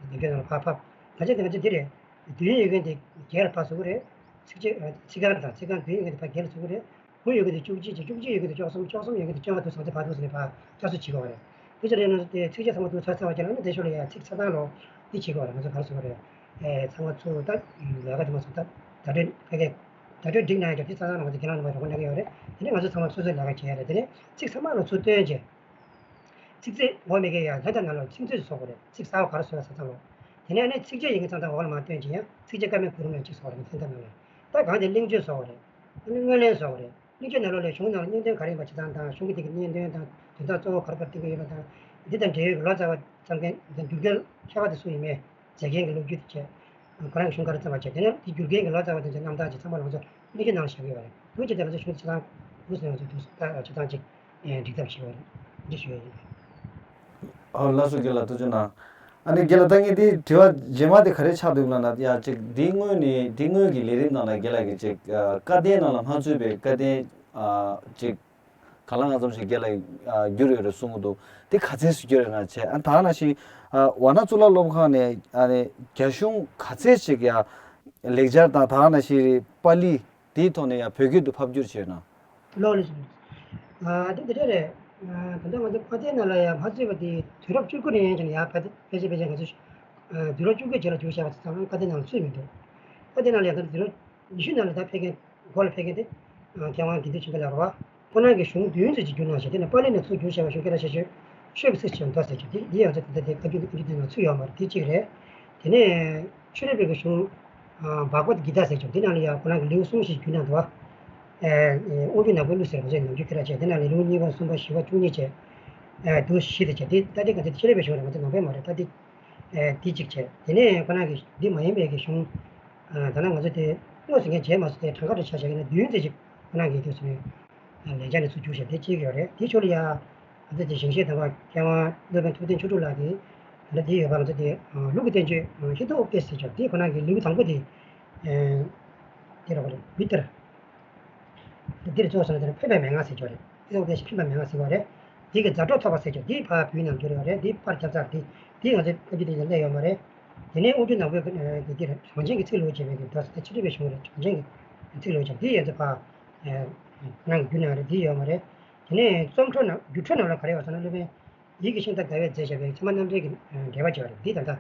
སྡེབ་སྦྱོར་ནང་ལ་ཕར་ཕབ། ད་ཆ་དེ་ང་ཚོ་འདི་རེད། བདུན་ཡོད་མཁན་དེ་བརྒྱད་ལ་ཕར་བཟོ་གི་རེད། ཚིགས་བཅད་ཚིག་རྐང་དང་ཚིག་རྐང་བདུན་ཡོད་མཁན་དེ་ཕར་བརྒྱད་ལ་བཟོ་གི་རེད། དགུ་ཡོད་མཁན་དེ་བཅུ་གཅིག་བྱས། བཅུ་གཅིག་ཡོད་མཁན་དེ་བཅུ་གསུམ། བཅུ་གསུམ་ཡོད་མཁན་དེ་བཅོ་ལྔ་དུ་ཟང་ཚེ་བར་དུ་ཟེར་ནས་ཕར་བསྐྱར་གསོ་བྱེད་དགོས་པ་རེད། དེ་ཚོ་རེད་ན་དེ་ཚིགས་བཅད་ཚང་མ་དུ་ཚར་ཚར་བ་ཅན་ལ་ནི་དེ་ཤོར་ལ་ཡ་ཚིག་ཚར་སྟངས་ལོ་དེ་བྱེད་དགོས་པ་རེད། ང་ཚོ་ག་རེ་ཟེར་དགོས་རེད། ཨེ་ཚང་མ་ཚུར་ད་ལས་ཀ་དེ་མ་ཚུར་ད་བརྡ་སྤྲོད་ཕ་གི་བརྡ་སྤྲོད་སྒྲིག་གནང་ཡ་ཅིག་དེ་ཚང་མ་ང་ཚོ་དེ་ལ་ནང་མ་རོགས་པ་གནང་གི་ཡོད་རེད། དེ་ནས་ང་ཚོ་ཚང་མ་སོ་སོའི་ལས་ཀ་བྱེད་ཡ་རེད། དེ་ནས་ཚིག་ཚང་མ་ལ་ཚུར་བཏོན་བྱས། ཚིག་ཚད་འོ་མི་འགལ་ཡ་ལྷན་ཐབས་ནང་ལ་ཚིག་མཛོད་བཟོ་དགོས་རེད། ཚིག་གསར་པ་ག་རེ་བཟོ་ཡ་ས་ཚང་ལོ། དེ་ནས་ཨ་ནི་ཚིགས་བཅད་ཡིག་མཁན་ཚང་ཚང་འོག་ལ་མར་བཏོན་བྱས་ཡང་ཚིགས་བཅད་ཀ་མད་བུ་རམ་ལ་གཅིག་བཟོ་དགོས་རེད། ལྷན་ཐབས་ནང་ལ་ད་གང་དེ་གླེང་བརྗོད་བཟོ་དགོས་རེད། ཨ་ནི་སྔོན་གླེང་བཟོ་དགོས་རེད། གླེང་བརྗོད་ནང་ལོགས་ལ་གཞུང་ནང་ལ་སྙིང་དོན་ག་རེ་ཡིན་པ་བྱེད་སྟངས་དང་གཞུང་གི་དེ་གི་སྙིང་དོན་དང་དོན་དག་གཙོ་བོ་ག་རེ་བར་བསྟན་གྱི་ཡོད་པ་དང་། འདི་དང་འབྲེལ་ཡོད་ཀྱི་ལོ་ཙཱ་བ་བརྩམས་མཁན་དང་བསྒྱུར་རྒྱུ་མཁས་པ་དེ་སུ་ཡིན་མིན། མཛད་མཁན་གྱི་ལོ་རྒྱུས་དེ་བྱས། ཁོ་རང་གི་གཞུང་ག་རེ་བརྩམས་པ་བྱས། དེ་ནས་དེ་བསྒྱུར་མཁན་གྱི་ལོ་ཙཱ་བ་དེ་ཚོའི་རྣམ་ཐར་ཅིག་ཚང་མ་ལ་ང་ཚོ་གླེང་བརྗོད་ནང་ལ་བཞག་གི་ཡོད་རེད། དེ་བྱས་ཏེ་ང་ཚོ་གཞུང་ཆེ་ཚང་དགོས་ཟེར་ང་ཚོ་དུས་སུ་ད་ཆ་ཚང་ཅིག་སྒྲིག་ཐབས་བྱས་པ་རེད། འདི་ཞུ་ཡ་ཡིན། ཨོ་ལགས་སོ། རྒན་ལགས་ཐུགས་རྗེ་གནང་། ཨ་ནི་རྒན་ལགས་ད་ངས་འདི་དྲི་བ་རྗེས་མ་དེ་ག་རེ་ཆགས་འདུག་ལབ་ན་ཡ་ཅིག་འདི་སྔོན་ནས་འདི་སྔོན་གྱི་ལས་རིམ་ནང་ལ་རྒན་ལགས་ཀྱིས་ཅིག་ཨ་བཀའ་བསྟན་ནང་ལ་མ་ཚུད་པའི་བཀའ་བསྟན་ཨ་ཅིག་གང་ལ་གང་འཚམ་ཞིག་རྒན་ལགས་ཨ་བསྒྱུར་ཡོད་རེད་གསུང་གི་འདུག་དེ་ག་ཚད་ཅིག་བསྒྱུར་ཡོད་ན་བྱས། ཨ་ད་ག་ནང་བཞིན་ཨ་ཝཱ་ཎ་གཙུག་ལག་སློབ་ཁང་ནས་ཨ་ནི་རྒྱ་གཞུང་ག་ཚད་ཅིག་ཡ་ལེགས་སྦྱར་དང་ད་ག་ནང་བཞིན་པཱ་ལི་དེའི་ཐོག་ནས་ཡང་བོད་སྐད་དུ་ཕབ་བསྒྱུར་བྱས་ན། ལགས་ལགས་སོ། ཨ་དེ་འདི་འདྲ་རེད། ཨ་ད་ལྟ་ང་ཚོ་བཀའ་བསྟན་ནང་ལ་ཡང་མ་ཚུད་པ་དེ་དུས་རབས་བཅུ་དགུ་ནས་ཡང་བྱས་ནས་ཡར་ཕལ་ཆེར་ཕལ་ཆེར་ང་ཚོ་ཨ་དུས་རབས་བཅུ་དགུའི་རྗེས་ལ་བསྒྱུར་བཞག་པ་ཚང་མ་བཀའ་བསྟན་ནང་ལ་ཚུད་མི་འདུག་བཀའ་བསྟན་ནང་ལ་ཡང་ད་དུས་རབས་ཉི་ཤུ་ནང་ལ་ད་ཕེབས་མཁན་འགོ་ལ་ཕེབས་མཁན་དེ་མཁས་དབང་དགེ་འདུན་ཆོས་འཕེལ་ལགས་རེད་པ། ཁོ་རང་གིས་གཞུང་བདུན་ཙམ་ཅིག་བསྒྱུར་གནང་བྱས། དེ་ནས་པཱ་ལི་ནས་ཚུར་བསྒྱུར་བྱས་པ་གཞུང་སྐད་གྲགས་ཆེ་ཤོས་ཆོས་ཀྱི་སྲིད་ཞིའི་མདོ་ཟེར་ཅིག་དེ་འདི་ཡང་ཚོ་དེ་འདྲ་དེ་བཀའ་བརྒྱུད་བཀའ་བརྒྱུད་དེ་ནང་ཚུད་ཡོད་མ་རེད། དེ་གཅིག་རེད། དེ་ནས་ཆོས་རིག་པའི་གཞུང་ཨ་བྷག་བད་གི་ཏཱ་ཟེར་ཅིག་འདི་ནང་ལ་ཡང་ཁོ་རང་གིས་ལེའུ་གསུམ་ཞིག་བསྒྱུར་གནང་འདུག་པ། ཨ་དབང་ཕྱུག་ནག་པོའི་གླུ་ཟེར་བ་ཚོས་ནམ་རྒྱུན་སྐད་གྲགས་ཆེ། དེ་ནང་ལ་ལེའུ་གཉིས་པ་གསུམ་པ་བཞི་པ་བཅུ་གཉིས་བཅས་ཨ་འདུག་བཞི་དེ་བྱས། དེ་ད་ལྟའི་ང་ཚོ་ཆོས་རིག་པའི་གཞུང་རེད། ང་ཚོ་ནང་པའི་མ་རེད། ད་དེ་ཨ་དེ་གཅིག་བྱས། དེ་ནས་ཁོ་རང་གིས་འདི་མ་ཡིན་པའི་གི་གཞུང་ཨ་ད་ནང་ང་ཚོ་དེ་དངོས་སུ་ངས་མཇལ་མ་སོང་། དེ་གྲངས་ཀ་རེ་ཆ་བཞག་ཡིན་ན་བདུན་ཙམ་ཅིག་ཁོ་རང་གིས་དུས་སུ་ནས་ལེགས་སྦྱར་ནས་ཚུར་བསྒྱུར་བཞག་དེ་གཅིག་ཡོད་རེད། དེའི་ཕྱོགས་ལ་ཡ་ང་ཚོ་དེ་ཞིང་གཤེགས་དམ་པ་མཁས་དབང་སློབ་དཔོན་ཐུབ་བསྟན་ཆོས་དྲུག་ལགས་ཀྱིས་ད་ལྟ་དེ་ཡོད་པ། ང་ཚོ་དེ་ལུགས་ཀྱི་བསྟན་བཅོས་ཧི་ཏོ་ཨོ་ཀེ་ཟེར་ཅིག་དེ་ཁོ་རང་གི་ལེའུ་དང་པོ་དེ་དེ་རེད་པ། རེད། བི་ཏར། འདིར་གཙོ་བོ་ཟེར་ན་དེ་ནི་ཕན་པའི་མན་ངག་ཟེར་ཆོག་རེད། དེ་ཚོ་དེ་ཕན་པའི་མན་ངག་ཟེར་བ་རེད། དེ་གི་མཛའ་གྲོགས་ཐོབ་པ་ཟེར་ཆོག་དེ་ཕར་བོད་ནང་བསྒྱུར་ཡོད་རེད། དེ་པར་རྒྱབ་ཚར། དེ་དེ་ང་ཚོའི་བཀའ་བརྒྱུད་དེ་ལ་སླེབས་ཡོད་མ་རེད། དེ་ནས་དབང་ཕྱུག་ནག་པོའི་གི་དེ་རེད། གྲངས་ཅན་གྱི་ཚིག་ལྷུག་ཅེས་པའི་གི་འདྲ་ཟེར་ཏེ་ཕྱི་རིག་པའི་གཞུང་རེད། གྲངས་ཅན་གྱི་ཚིག་ལྷུག་ཅེས་དེ་ཡོད་ཚེ་ཕར་ནང་གི་བསྒྱུར་གནང་རེད། དེ་ཡོད་མ་རེད། དེ་ནས་རྩོམ་འཕྲོ་ནང་བསྒྱུར་འཕྲོ་ནང་ལ་ག་རེ་ཡོད་ཟེར་ན་སློབ་དཔོན་ཡིད་ཀྱི་ཤིང་རྟ་དགའ་བས་མཛད་བཞག་པའི་ཚད་མ་རྣམ་འགྲེལ་གྱི་འགྲེལ་པ་བྱས་པ་རེད། འདི་ད་ལྟ་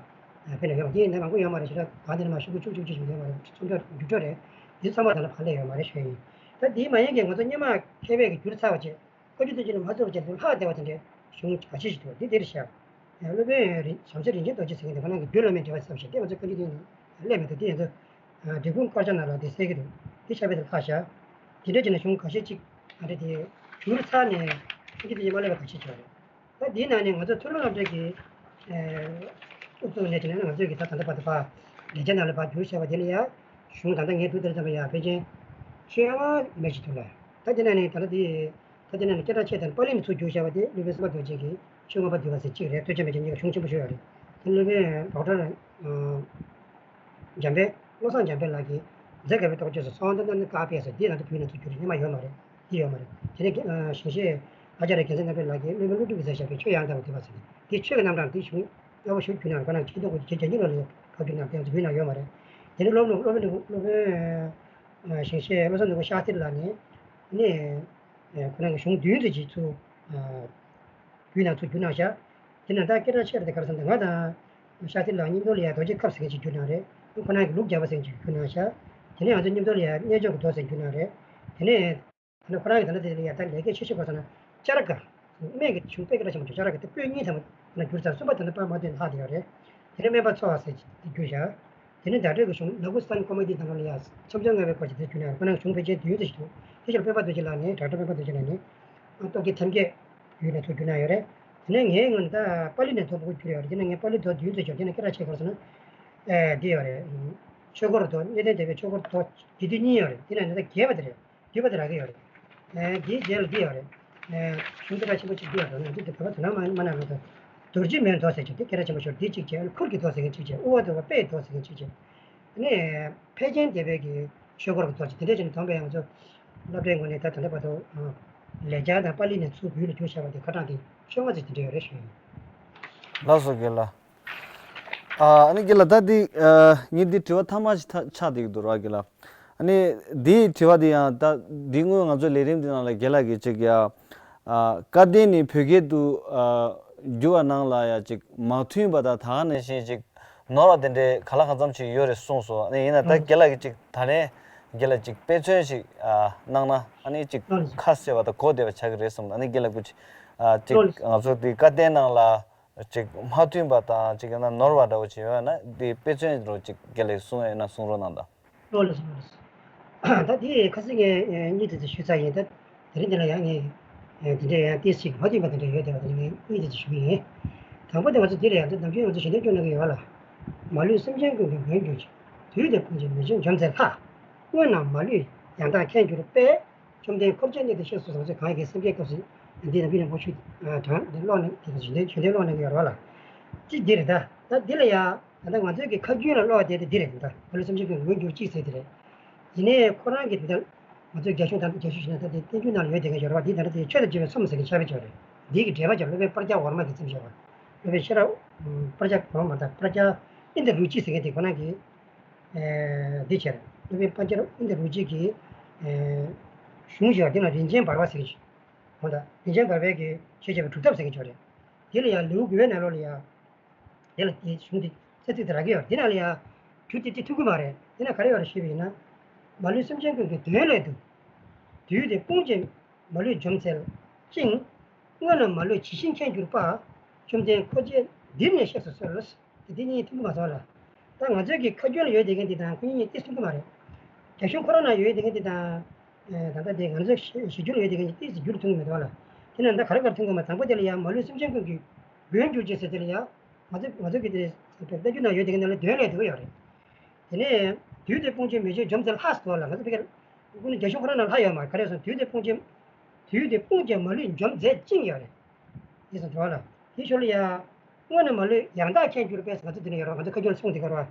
དཔེར་ན་ཡོད་པ་འདི་ནི་མང་པོ་ཡོད་མ་རེད། ཞེ་དྲག་གང་དེ་ནི་མ་ཤོག་གུ་བཅུ་བཅུ་བཅུ་ཞིག་ཡོད་མ་རེད། རྩོམ་འཕྲོ་བསྒྱུར་འཕྲོ་རེད། འདི་ཚང་མ་ད་ལྟ་ཕར་སླེབས་ཡོད་མ་རེད་ཞུ་ཡ་ཡིན། ད་འདི་མ་ཡིན་གྱི་ང་ཚོ་སྔོན་མ་མཁས་པས་ཀྱི་བསྒྱུར་ཚར་བ་བྱས། བཀའ་བརྒྱུད་དུ་ཅི་ནས་མ་ཚུད་པ་བྱས་འདུག་ལྷག་བསྡད་པ་དེ་འདྲའི་གཞུང་ཁ་ཤས་ཤིག་འདུག་འདི་འདིར་བཞག་སློབ་དཔོན་རིན་བྱང་ཆེན་རིན་ཆེན་རྡོ་རྗེ་ཟེར་མཁན་དེ་ཁོ་རང་གི་རྒྱུད་བླ་མའི་འགྲེལ་པ་བརྩམས་ཤིང་དེ་ང་ཚོའི་བཀའ་འགྱུར་དེ་ནང་སླེབས་མེད་འདུག་དེ་ཡང་ཚོ་འབྲི་གུང་དཀར་ཆག་ནང་ལ་དེ་གསལ་གྱི་འདུག་དེ་ཆ་བེད་དུ་ལྷག་བཞག་དེ་འདྲ་བྱས་ན་གཞུང་ཁ་ཤས་ཅིག་ཨ་འདྲ་དེ་བསྒྱུར་ཚར་ནས་ཁྱེད་ཀྱི་དེ་མ་སླེབས་པ་ཁ་ཤས་ཅིག་ཡོད་རེད། ད་དེའི་ནང་ནས་ང་ཚོ་མཐོ་སློབ་སློབ་གྲྭའི་གི་ཨུ་ཚུགས་ནས་བྱས་ན་ང་ཚོའི་གི་ད་ད་ལྟ་བར་དུ་ཕར་ལེགས་སྦྱར་ནང་ལ་ཕར་བསྒྱུར་བྱས་པ་དེ་ལ་ཡང་གཞུང་ད་ལྟ་ངས་བསྡུས་དེར་བརྩམས་པ་ཡང་ཕལ་ཆེར་ཆོས་དབྱིངས་མ་ཡིན་ཞིག་འདུག་ལ། ད་དེ་ནང་ནས་ད་ལྟ་དེ་ད་དེ་ནང་ནས་སྐད་གྲགས་ཆེ་དང་པཱ་ལི་ནས་ཚུར་བསྒྱུར་བྱས་པ་དེ་སློབ་དཔོན་སེམས་དཔའ་རྡོ་རྗེ་གི་ཆོས་མངོན་པ་བསྡུས་པ་ཟེར་གཅིག་རེད། ཐོས་བྱ་མེད་བྱ་གཉིས་ཀ་གཞུང་ཆེན་པོ་ཤོས་ཡོད་རེད། དེ་སློབ་དཔོན་ཌོག་ཊར་འཇམ་དཔལ་བློ་བཟང་འཇམ་དཔལ་ལགས་ཀྱིས་མཛད་དཀའ་བའི་རྟོགས་བརྗོད་སོགས་སོང་ད་ནི་བཀའ་ཕེབས་སོ་འདི་ན་ད་བོད་ནས་ཚུར་བསྒྱུར་རེད། སྔོན་མ་ཡོད་མ་རེད། འདི་ཡོད་མ་རེད། དེ་ནས་ཨ་ཞིང་གཤེགས་ཨ་ཙརྱ་རྒྱལ་མཚན་རྣམ་གྲོལ་ལགས་ཀྱིས་སློབ་དཔོན་ཀླུ་སྒྲུབ་ཀྱིས་མཛད་བཞག་པའི་ཆོས་ཡང་དག་པར་བསྡུས་པ་ཟེར་ནས་འདི་ཆོས་ཀྱི་རྣམ་གྲངས་འདི་གཞུང་ཡག་པོ་ཞིག་བསྒྱུར་གནང་རེད། ཁོ་རང་ཆེས་མཐོ་གི་རྒྱ་རྒྱ་རྒྱུད་ལ་ལས་ཁ་བསྒྱུར་གནང་དེ་ཚོ་བོད་ནང་ཡོད་མ་རེད། དེ་ནས་སློབ་དཔོན་སློབ་དཔོན་སློབ་དཔོན་ཨ་ཞིང་གཤེགས་བློ་བཟང་ནོར་བུ་ཤཱསྟྲི་ལགས་ནས་ནི་ཨ་ཁོ་རང་གི་གཞུང་བདུན་ཙམ་ཅིག་ཚུར་ཨ་བསྒྱུར་གནང་ཚུར་བསྒྱུར་གནང་བཞག་དེ་ནས་ད་སྐད་གྲགས་ཆེ་རུ་དེ་ག་རེ་ཟེར་ན་ང་དང་ཤཱསྟྲི་ལགས་མཉམ་དུ་ལ་ཡ་རྡོ་རྗེ་ཁབ་ཟེར་མཁན་ཅིག་བསྒྱུར་གནང་རེད། ཁོ་རང་གིས་ལུགས་བརྒྱ་པ་ཟེར་མཁན་ཅིག་བསྒྱུར་གནང་ཤག་དེ་ནས་ང་ཚོ་མཉམ་དུ་ལ་ཡ་རྣལ་འབྱོར་གྱི་མདོ་ཟེར་བསྒྱུར་གནང་རེད། དེ་ནས་ད་ནི་ཁོ་རང་གིས་ད་ལྟ་དེ་ལ་ཡ་ད་ལས་ཀའི་ཆེ་ཤོས་ག་རེ་ཟེར་ན་ལྕགས་ར་དཀར། སྨན་གྱི་གཞུང་དཔེ་སྐད་གྲགས་ཆེན་པོ་ཅིག་ལྕགས་ར་དཀར་དེ་པོད་གཉིས་ཐམ་པ་ཁོ་རང་བསྒྱུར་ཚར། གསུམ་པ་ད་ནི་པར་མ་ཐོན་ལྷག་དེ་ཡོད་རེད། དེ་ནས་སྨན་པ་འཚོ་བ་ཟེར་གཅིག་བསྒྱུར་ཤག་དེ་ནས་བརྡ་སྤྲོད་ཀྱི་གཞུང་ལ་ཧུ་སི་ཐན་ཀོ་མེ་ཌི་དང་ལ་ཡ་འཆམ་འཆམ་ལྔ་པའི་སྐོར་གྱི་དེ་བསྒྱུར་གནང་རེད། ཁོ་རང་གཞུང་ཕལ་ཆེར་བདུན་ཙམ་ཞིག་འདུག་དེ་ཕྱིར་སྤེན་པ་རྡོ་རྗེ་ལགས་ནས་ཌོག་ཊར་སྤེན་པ་རྡོ་རྗེ་ལགས་ནས་སྟོབས་ཀྱི་ཐེམ་སྐས་བསྒྱུར་ནས་ཚུར་བསྒྱུར་གནང་ཡོད་རེད། དེ་ནས་ངའི་ངོས་ནས་ད་པཱ་ལི་ནས་མདོ་མང་པོ་བསྒྱུར་ཡོད་རེད། དེ་ནས་ངས་པཱ་ལི་མདོ་བདུན་ཙམ་བསྒྱུར། དེ་ནས་སྐད་གྲགས་ཆེ་ག་རེ་ཟེར་ན་ཨེ་འདི་ཡོད་རེད། ཆོས་འཁོར་མདོ་གནས་བརྟན་སྡེ་པའི་ཆོས་འཁོར་མདོ་འདི་དུས་གཉིས་ཡོད་རེད། དེ་ནས་ད་ལྟ་རྒྱས་པ་དེ་རེད། བསྡུས་པ་དེ་རག་གི་ཡོད་རེད། ཨེ་འདིའི་རྗེས་ལ་འདི་ཡོད་རེད། ཨེ་གཞུང་སྐད་གྲགས་ཆེན་པོ་གཅིག་འདི་ཡོད་རེད། ང་ཚོ་འདི་བོད་པ་དོ་སྣང་མ་མ་གནང་རོགས་དང་། རྡོ་རྗེ་མེའི་མདོ་ཟེར་གྱི་འདི་སྐད་གྲགས་ཆེན་པོ་ཤོར་འདི་གཅིག་བྱས། ཨ་ནི་ཁུར་གྱི་མདོ་ཟེར་མཁན་གཅིག་བྱས། དབུ་བ་དུ་བ་དཔེའི་མདོ་ཟེར་མཁན་གཅིག་བྱས། ཨ་ནི་ཕལ་ཆེན་སྡེ་པའི་གི་ཆོས་འཁོར་གྱི་མདོ་ཟེར་དེ་འདྲ་བྱས་ནས་བསྡོམས་པས་ང་ཚོ་སློབ་གྲྭའི་ངོས་ནས་ད་ད་ལྟ་བར་དུ་ཨ་ལེགས་སྦྱར་དང་པཱ་ལི་ནས་ཚུར་བོད་ལ་བསྒྱུར་བཞག་པ་དེ་ཁ་གྲངས་དེ་བཅོ་ལྔ་ཙམ་དེ་འདྲ་ཡོད་རེད་ཞུ་ཡིན། ལགས་སོ་རྒན་ལགས། ཨ་ནི་རྒན་ལགས་ད་འདི་ཨ་ངས་འདི་དྲི་བ་མཐའ་མ་ཞིག་ཆགས་བསྡད་ཀྱི་འདུག་ར་རྒན་ལགས། ཨ་ནི་འདིའི་དྲི་བ་འདི་ཡང་ད་འདི་སྔོན་ང་ཚོའི་ལས་རིམ་འདི་ནང་ལ་རྒན་ལགས་ཀྱིས་ཅིག་ཡ་ཨ་བཀའ་བསྟན་ནི་བོད་སྐད་དུ་ཨ་བསྒྱུར་བ་ནང་ལ་ཡ་ཅིག་མ་མཐུན་པ་དང་ད་ག་ནང་བཞིན་ཅིག་ནོར་བ་དེ་འདྲའི་ག་ལ་གང་འཚམ་ཅིག་ཡོད་རེད་གསུངས་སོང་། ཨ་ནི་ཡིན་ན་ད་རྒན་ལགས་ཀྱིས་ཅིག་ད་ནས་རྒན་ལགས་ཅིག་དཔེ་མཚོན་ཞིག་ཨ་གནང་ན་ཨ་ནི་ཅིག་ཁ་གསལ་བ་དང་གོ་བདེ་བ་ཆགས་ཀྱི་རེད་བསམ། ཨ་ནི་རྒན་ལགས་ཀྱིས་ཅིག་ཨ་ཅིག་ང་ཚོ་འདི་བཀའ་བསྟན་ནང་ལ། ཅིག་མ་མཐུན་པ་དང་ཅིག་ཡང་ན་ནོར་བ་འདྲ་བོ་ཅིག་ཡོད་ན་དེ་དཔེ་མཚོན་རོ་ཅིག་རྒན་ལགས་གསུང་ཡོད་ན་གསུང་རོགས་གནང་དང་། ལགས་སོ་ལགས་སོ། ད་དེ་ཁ་སང་ངས་གཉིས་དེ་ཚོ་ཞུས་ཚར་ཡིན། ད་དེ་རིང་འདི་ལ་ཡང་ངས་དེ་འདྲའི་ཡང་ཏོག་ཙམ་མ་མཐུན་པ་དེ་འདྲ་ཡོད་དེ་བ་དེ་ངས་གཉིས་དེ་ཚོ་ཞུ་གི་ཡིན། དང་པོ་དེ་ང་ཚོ་འདི་ལ་ཡང་ད་ནམ་རྒྱུན་ང་ཚོ་ཞལ་འདོན་སྐྱོན་གནང་གི་ཡོད་ལ། མ་ལུས་སེམས་ཅན་ཀུན་གྱི་མགོན་གྱུར་ཅིག་དུས་དེ་ཀུན་གྱི་མི་ཆོས་འཇོམས་མཛད་ལྷ། སྔོན་ན་མ་ལུས་ཡང་དག་མཁྱེན་གྱུར་པས། བཅོམ་ལྡན་འཁོར་བཅས་གནས་དེར་གཤེགས་སུ་གསོལ་ཟེར་གང་གི་སེམས་བསྐྱེད་སྐབས་སུ་འདི་ནང་པའི་རིན་པོ་ཆེ་དྲངས་ཏེ་ཀློག་ནས་དེ་ཞུ་འདོན་ཞུ་འདོན་ཀློག་གནང་གི་ཡོད་རེད་བ་ལ། གཅིག་འདི་རེད་ད། ད་འདི་ལ་ཡ་ད་ལྟ་ང་ཚོའི་གི་ཁ་རྒྱུན་ལ་ཀློག་བསྡད་དེ་འདི་རེད་ད། མ་ལུས་སེམས་ཅན་ཀུན་མགོན་གྱུར་ཅིག་ཟེར་དེ་རེད། ཡིན་ནའི་ཁོ་རང་གི་དེ་ལྟར་ང་ཚོའི་རྒྱ་གཞུང་དང་རྒྱ་གཞུང་ཞིག་ན་ད་དེ་བསྟན་འགྱུར་ནང་ལ་ཡོད་དེ་ག་ཡོད་རེད་བ། འདི་ད་ལྟ་དེ་ཆོས་དང་བཅས་པའི་ཚོམས་ཟེར་གི་ཆ་བེད་ཅོ་རེད། འདི་གི་འགྲེལ་པ་ཀྱང་སློབ་དཔོན་སྤར་རྒྱག་ཝར་མ་གིས་བརྩམས་བཞག་པ། སློབ་དཔོན་ཤེས་རབ་སྤར་རྒྱག་ཝར་མ་དང་སྤར་རྒྱག་ཨིན་ད་རུ་ཅི་ཟེར་མཁན་དེ་ཁོ་རང་གིས། འདི་བྱས་རེད། སློབ་དཔོན་དཔལ་འབྱོར་ཨིན་ད་རུ་ཅི་གི་གཞུང་ཞིག་ཡོད། དེ་ལ་རིན་ཆེན་འབར་བ་ཟེར་གྱི་ཡོད། ད་རིན་ཆེན་འབར་བའི་གི་ཆོས་བྱས་པའི་སྒྲུབ་ཐབས་ཟེར་གྱི་ཡོད་རེད། དེ་ལ་ཡང་ལེའུ་དགུ་པའི་ནང་ལོགས་ལ་ཡང་དེ་ལ་དེ་གཞུང་དེ་རྩ་ཚིག་དེ་རག་གི་ཡོད་རེད། དེ་ནང་ལ་ཡང་དུས་དེ་དེ་ཐུག་གི་མ་རེད། དེ་ན་ག་རེ་ཡོད་རེད་ཞུས་པ་ཡིན་ན། མ་ལུས་སེམས་ཅན་ཀུན་གྱི་དོན་སླད་དུ། དུས་དེ་སྤོང་བྱེད་མ་ལུས་འཇོམས་མཛད་ཅིང་། སྔོན་ན་མ་ལུས་ཇི་བཞིན་མཁྱེན་གྱུར་པ། བཅོམ་ལྡན་འཁོར་བཅས་འདིར་གནས་གཤེགས་སུ་གསོལ། དེ་འདི་གཉིས་མཐུན་པོ་མ་སོང་ལ། ད་ང་ཚོའི་གི་ཁ་རྒྱུན་ལ་ཡོད་བསྡད་མཁན་འདི་དང་ཁོ་གཉིས་གཉིས་ཏིག་མཐུན་གི་མ་རེད། རྒྱ་གཞུང་ཁོ་རང་ན་ཡོད་བསྡད་མཁན་འདི་དང་། ད་ལྟ་དེ་ང་ཚོའི་གཞི་གཞི་རྒྱུན་ལ་ཡོད་བསྡད་མཁན་གྱི་ཏིག་ཙམ་རྒྱུན་མཐུན་གི་མི་འདུག་ལ། དེ་ན་ད་ག་རེ་ག་རེ་མཐུན་གི་མ། དང་པོ་དེ་ལ་ཡང་མ་ལུས་སེམས་ཅན་ཀུན་གྱི་མགོན་གྱུར་ཅིག་ཟེར་དེ་ལ་ཡང་། ང་ཚོ་ང་ཚོ་གི་དེ་ད་རྒྱུན་ན་ཡོད་བསྡད་མཁན་ནང་ལ་དོན་ལས་འདུག་ཡོད་རེད། དེ་ནས་དུས་དེ་སྤོང་བྱེད་མི་ཆོས་འཇོམས་མཛད་ལྷ་ཟེར་བ་ལ་ང་ཚོ་ཕ་གིར་ཀུན་ནས་རྒྱ་གཞུང་ཁོ་རང་ན་ལྷ་ཡོད་མ་རེད། ག་རེ་སོང་དུས་དེ་སྤོང་བྱེད། དུས་དེ་སྤོང་བྱེད་མ་ལུས་འཇོམས་མཛད་ཅིང་ཡོད་རེད། དེ་སོང་བྱུང་བ་ལ། དེ་ཞོར་ལ་ཡང་། སྔོན་ན་མ་ལུས་ཡང་དག་མཁྱེན་གྱུར་པས་ང་ཚོ་འདི་ནས་ཡོད་རེད། ང་ཚོ་ཁ་རྒྱུན་ལ་གསུངས་དེ་ག་རེད་བ།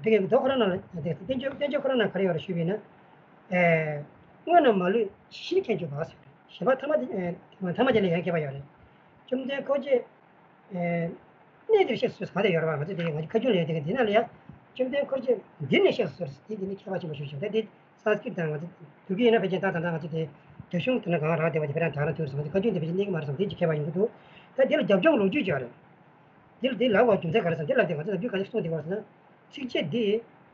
ཕ་གིར་མདོ་ཁོ་རང་ན་ལ་དེ་བསྟན་བཅོས་བསྟན་བཅོས་ཁོ་རང་ན་ག་རེ་ཡོད་རེད་ཞུས་པ་ཡིན་ན། ཨེ། སྔོན་ན་མ་ལུས་ཇི་བཞིན་མཁྱེན་གྱུར་པ་ཟེར་རེད། བཞི་པ་ཐ་མ་དེ་ཐ་མ་དེ་ལ་ཡང་མཁས་པ་ཡོད་རེད། བཅོམ་ལྡན་འཁོར་བཅས། གནས་འདིར་གཤེགས་སུ་གསོལ་ཟེར་དེ་ཡོད་རེད་བ། ང་ཚོ་དེ་ང་ཚོ་ཁ་རྒྱུན་ལ་ཡོད་དེ་ག་འདི་ན་ལ་ཡ། བཅོམ་ལྡན་འཁོར་བཅས་འདིར་གནས་གཤེགས་སུ་གསོལ་ཟེར་དེ་འདི་ནི་མཁས་པ་ཆེན་པོ་ཞིག་བྱུང་། ད་དེ་སཾ་སྐྲྀཏ་དང་ང་ཚོ་འདུག་གི་ཡིན་ན་ཕལ་ཆེར་ད་ད་ལྟ་ང་ཚོ་དེ་རྒྱ་གཞུང་དེ་ན་གང་རག་དེ་བ་དེ་ཕེ་རང་དྲག་རང་ཐུག་སོང་། ང་ཚོ་ཁ་རྒྱུན་དེ་ཕལ་ཆེར་གནས་གི་མ་རེད་བསམ། དེ་ཅིག་མཁས་པ་ཡོང་གི་འདུག་ད་དེ་ལ་རྒྱབ་ལྗོངས་ལོ་རྒྱུས་ཅིག་ཡོད་རེད། དེ་ལ་དེ་ལབ་པ་རྒྱུ་མཚན་ག་རེ་ཟེར་ན། དེ་ལབ་དེ་ང་ཚོ་ནམ་རྒྱུན་ག་རེ་གསུངས་དེ་བ་ཟེར་ན། ཚིགས་བཅད་འདི་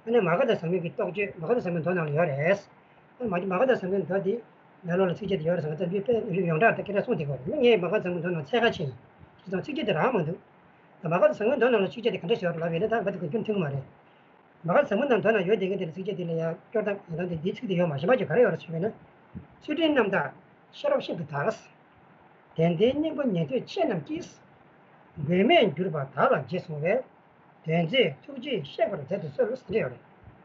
ཨ་ནི་མ་ག་དྷ་བཟང་པོའི་གི་རྟོགས་བརྗོད་མ་ག་དྷ་བཟང་པོའི་མདོ་ནང་ལ་ཡོད་རེད། ཨ་ནི་མ་མ་ག་དྷ་བཟང་པོའི་མདོ་འདི་ནང་ལོགས་ལ་ཚིགས་བཅད་དེ་ཡོད་རེད་ཟེར་ང་ཚོ་འདི་དཔེ་ཡོངས་གྲགས་དང་སྐད་ཆ་གསུངས་དེ་བ་རེད། ངས་མ་ག་དྷ་བཟང་པོའི་མདོ་ནང་ཚད་ག་ཕྱིན་ཡིན། དེ་ཙང་ཚིགས་བཅད་དེ་རག་མ་འདུག་མ་ག་དང་ཟབ་མོའི་མདོ་ནང་ལ་ཚིགས་བཅད་དེ་ག་འདྲ་ཞིག་ཡོད་རེད་ལབ་ཡོད་ན། ད་ང་ཚོ་ག་རྒྱུན་མཐུན་གྱི་མ་རེད། མ་ག་དང་ཟབ་མོའི་ནང་མདོ་ནང་ཡོད་བསྡད་མཁན་དེ་ལ་ཚིགས་བཅད་དེ་ལ་ཡང་སྐྱོར་སྟངས་ཡོད་སྟངས་དེ། འདིའི་ཚིག་དེ་ཡོད་མ་རེད། གཞན་པ་ཅིག་ག་རེ་ཡོད་རེད་ཞུས་པ་ན། ཚུལ་ཁྲིམས་རྣམ་དག་ཤེས་རབ་ཤིན་ཏུ་དག། དད་ལྡན་སྙིང་པོ་ཉན་ཐོས་ཆེ་རྣམས་ཀྱིས། མགོན་མེད་གྱུར་པ་བདག་ལ་རྗེས་བཟུང་བས། དོན་མཛད་ཐུགས་རྗེས་གཤེགས་པར་མཛད་དུ་གསོལ། ཟེར་ཡོད་རེད།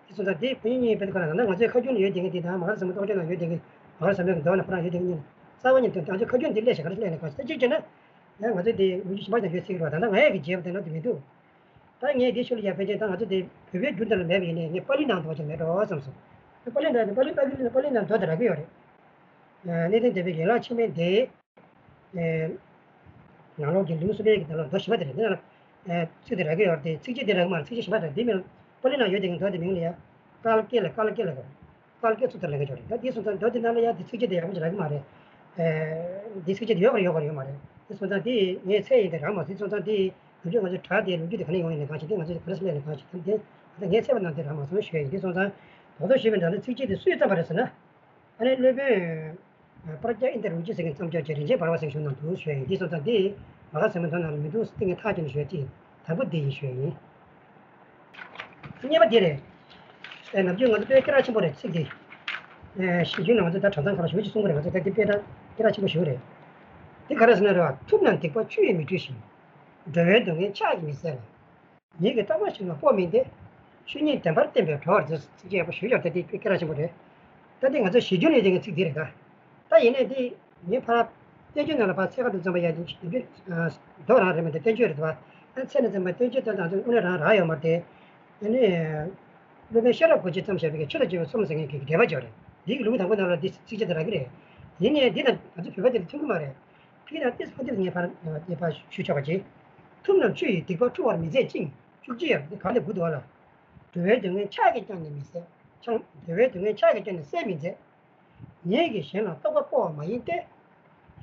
དེ་སོང་ཙང་དེ་བོད་ཡིག་གཉིས་དཔེ་ཁོ་ན་ད་ལྟ་ང་ཚོའི་ཁ་རྒྱུན་ལ་ཡོད་བསྡད་མཁན་དེ་དང་མ་ག་དང་ཟབ་མོའི་རྟོགས་བརྗོད་ནང་ཡོད་བསྡད་མཁན། མ་ག་དང་ཟབ་མོའི་མདོ་ནང་ཁོ་རང་ཡོད་བསྡད་མཁན་གཉིས་རྩ་བ་ཉིད་དུ་ང་ཚོའི་ཁ་རྒྱུན་དེ་སླེབས་ཤག་ག་རེ་སླེབས་ནས་གང་ཞིག་ཅིག་བྱས་ན། ཡང་ང་ཚོས་དེ་ལོ་རྒྱུས་གཞན་པ་ཞིག་ཡོད་ཟེར་གི་རེད་བ། ད་ལྟ་ང་ཡི་གི་མཇལ་བ་དེ་ནང་དུ་མི་འདུག་ད་ངས་དེ་ཞུ་ལ་ཡ་ཕལ་ཆེར་ད་ང་ཚོ་དེ་བོད་པའི་བསྒྱུར་དེ་ལ་མེད་པ་ཡིན་ནའི་ངས་པཱ་ལི་ནང་དུ་བ་ཅིག་མེད་འགྲོ་བསམ་སོང་། པཱ་ལི་ནང་དུ་པཱ་ལི་པཱ་ལི་པཱ་ལི་ནང་མདོ་དེ་རག་གི་ཡོད་རེད། གནས་བརྟན་སྡེ་པའི་ཡན་ལག་ཆེན་མོའི་སྡེ། ནང་ལོགས་ཀྱི་ལེའུ་གསུམ་པའི་གི་ནང་ལོགས་མདོ་བཞི་པ་དེ་རེད། འདི་ནང་ལ་ཚིག་དེ་རག་གི་ཡོད་རེད་དེ། ཚིགས་བཅད་དེ་རག་གི་མ་རེད། ཚིགས་བཅད་གཞན་པ་རེད། འདི་མིན་པཱ་ལི་ནང་ཡོད་དེ་གི་མདོ་དེ་མིང་ལ་ཡ། ཀལ་ཀེ་ལ་ཀལ་ཀེ་ལ་ཀལ་ཀེ་སུ་ཏྲ་ལབ་མཁན་ཅིག་ཡོད་རེད། ད་དེ་སོང་ཙང་མདོ་དེ་ནང་ལ་ཡ་དེ་ཚིགས་བཅད་དེ་ཡག་པོ་ཅིག་རག་གི་མ་རེད། དེ་ཚིགས་བཅད་དེ་ཡོད་པར་ཡོད་པར་ཡོད་མ་རེད། དེ་སོང་ཙང་དེ་ངས་ཚད་ཡིན་དེ་རག་མ་སོང་། དེ་སོང་ཙང་དེ་ནམ་རྒྱུན་ང་ཚོས་དྲ་དེ་ལོ་རྒྱུས་དེ་ག་ནས་ཡོང་ཡིན་ནས་གང་ཞིག་དེ་ང་ཚོས་ག་རེ་སླེབས་ནས་གང་ཞིག་དེ་དེ་ད་ངས་ཚད་པ་ནང་དེ་རག་མ་སོང་ཞུ་ཡ་ཡིན། དེ་སོང་ཙང་ད་དུང་ཞུས་པའི་འདྲ་ན་ཚིགས་བཅད་དེ་སུས་བརྩམས་པ་རེད་ཟེར་ན། ཨ་ནི་སློབ་དཔོན་པྲཛྙཱ་ཨིནྡྲ་རིན་པོ་ཆེ་ཟེར་མཁན་བརྩམས་ཆོས་ཀྱི་རིན་ཆེན་བར་པ་ཟེར་གཞུང་ནང་འདུག་ཞུ་ཡ་ཡིན། འདི་སོང་ཙང་འདི་མ་ག་དང་ཟབ་མོའི་མདོ་ནང་ལ་མི་འདུག་ཟེར་ཏེ་ངས་ཐག་བཅད་ནས་ཞུ་ཡ་ཅིག་དང་པོ་འདི་ཡིན་ཞུ་ཡ་ཡིན། གཉིས་པ་འདི་རེད། ཨེ་ནམ་རྒྱུན་ང་ཚོ་དཔེ་སྐད་གྲགས་ཆེན་པོ་རེད་ཚིག་འདི། ཨེ་གཞིས་བྱེས་ནང་ང་ཚོ་ད་གྲྭ་ཚང་ཁག་ལ་ཞུ་ཅིག་གསུང་གི་རེད། ང་ཚོ་ད་འདི་དཔེ་གྲགས་སྐད་གྲགས་ཆེན་པོ་ཞུ་གི་རེད། འདི་ག་རེ་ཟེར་ན་རེད་བ། ཐུབ་རྣམས་སྡིག་པ་ཆུ་ཡིས་མི་འཁྲུ་ཞིང་། འགྲོ་བའི་སྡུག་བསྔལ་ཕྱག་གིས་མི་སེལ་ལ། ཉིད་ཀྱི་རྟོག་པ་ཞིག་ལ་སྤོ་མིན་ཏེ། ཆོས་ཉིད་བདེན་པར་བསྟན་པས་གྲོལ་བར་མཛོད། ཚིག་གཅིག་ཡག་པོ་ཞུས་ཀྱང་ད་དེ་དཔེ་སྐད་གྲགས་ཆེན་པོ་རེད། ད་དེ་ང་ཚོ་གཞི་རྒྱུན་ལས་དེ་ངའི་ཚིག་འདི་རེད་ད། ད་ཡིན་ནའི་དེ་ངའི་ཕར་བསྟན་བཅོས་ནང་ལ་ཕར་ཚིག་ཁ་དུ་བརྩམས་པ་ཡ་དེ་མདོ་རང་རེད་མ་དེ་བསྟན་བཅོས་རེད་དོ། ད་ཚིག་ནས་བརྩམས་པ་བསྟན་བཅོས་དེ་དང་དེ་དངོས་གནས་རང་རག་ཡོད་མ་རེད་དེ། ཨ་ནི། སློབ་དཔོན་ཤེས་རབ་རྡོ་རྗེས་བརྩམས་བཞག་པའི་ཆོས་དང་བཅས་པའི་རྩོམ་ཟེར་མཁན་གྱི་འགྲེལ་པ་ཅིག་ཡོད་རེད། འདིའི་ལེའུ་དང་པོ་ནང་ལ་འདི་ཚིག་གཅིག་དེ་རག་གི་རེད། ཡིན་ནའི་འདི་དང་ང་ཚོ་བོད་པ་དེ་ལ་མཐུན་གི་མ་རེད། ཕ་གི་ནང་ཏིས་ཕ་ཏིས་ངས་ཕར་ངས་ཕར་ཞུས་ཆོག་པ་ཅིག་ཐུབ་རྣམས་ཆུ་ཡིས་སྡིག་པ་འཁྲུ་བར་མི་མཛད་ཅིང་། བཅུ་གཅིག་ཡར་འདི་ག་ལས་དགུ་འདུག་བ་ལ། འགྲོ་བའི་སྡུག་བསྔལ་ཕྱག་གིས་ཀྱང་ནི་མི་སེལ། ཕྱག་འགྲོ་བའི་སྡུག་བསྔལ་ཕྱག་གིས་ཀྱང་ནི་སེལ་མི་མཛད། ཉིད་ཀྱིས་གཞན་ལ་རྟོག་པ་སྤོ་བ་མ་ཡིན་ཏེ།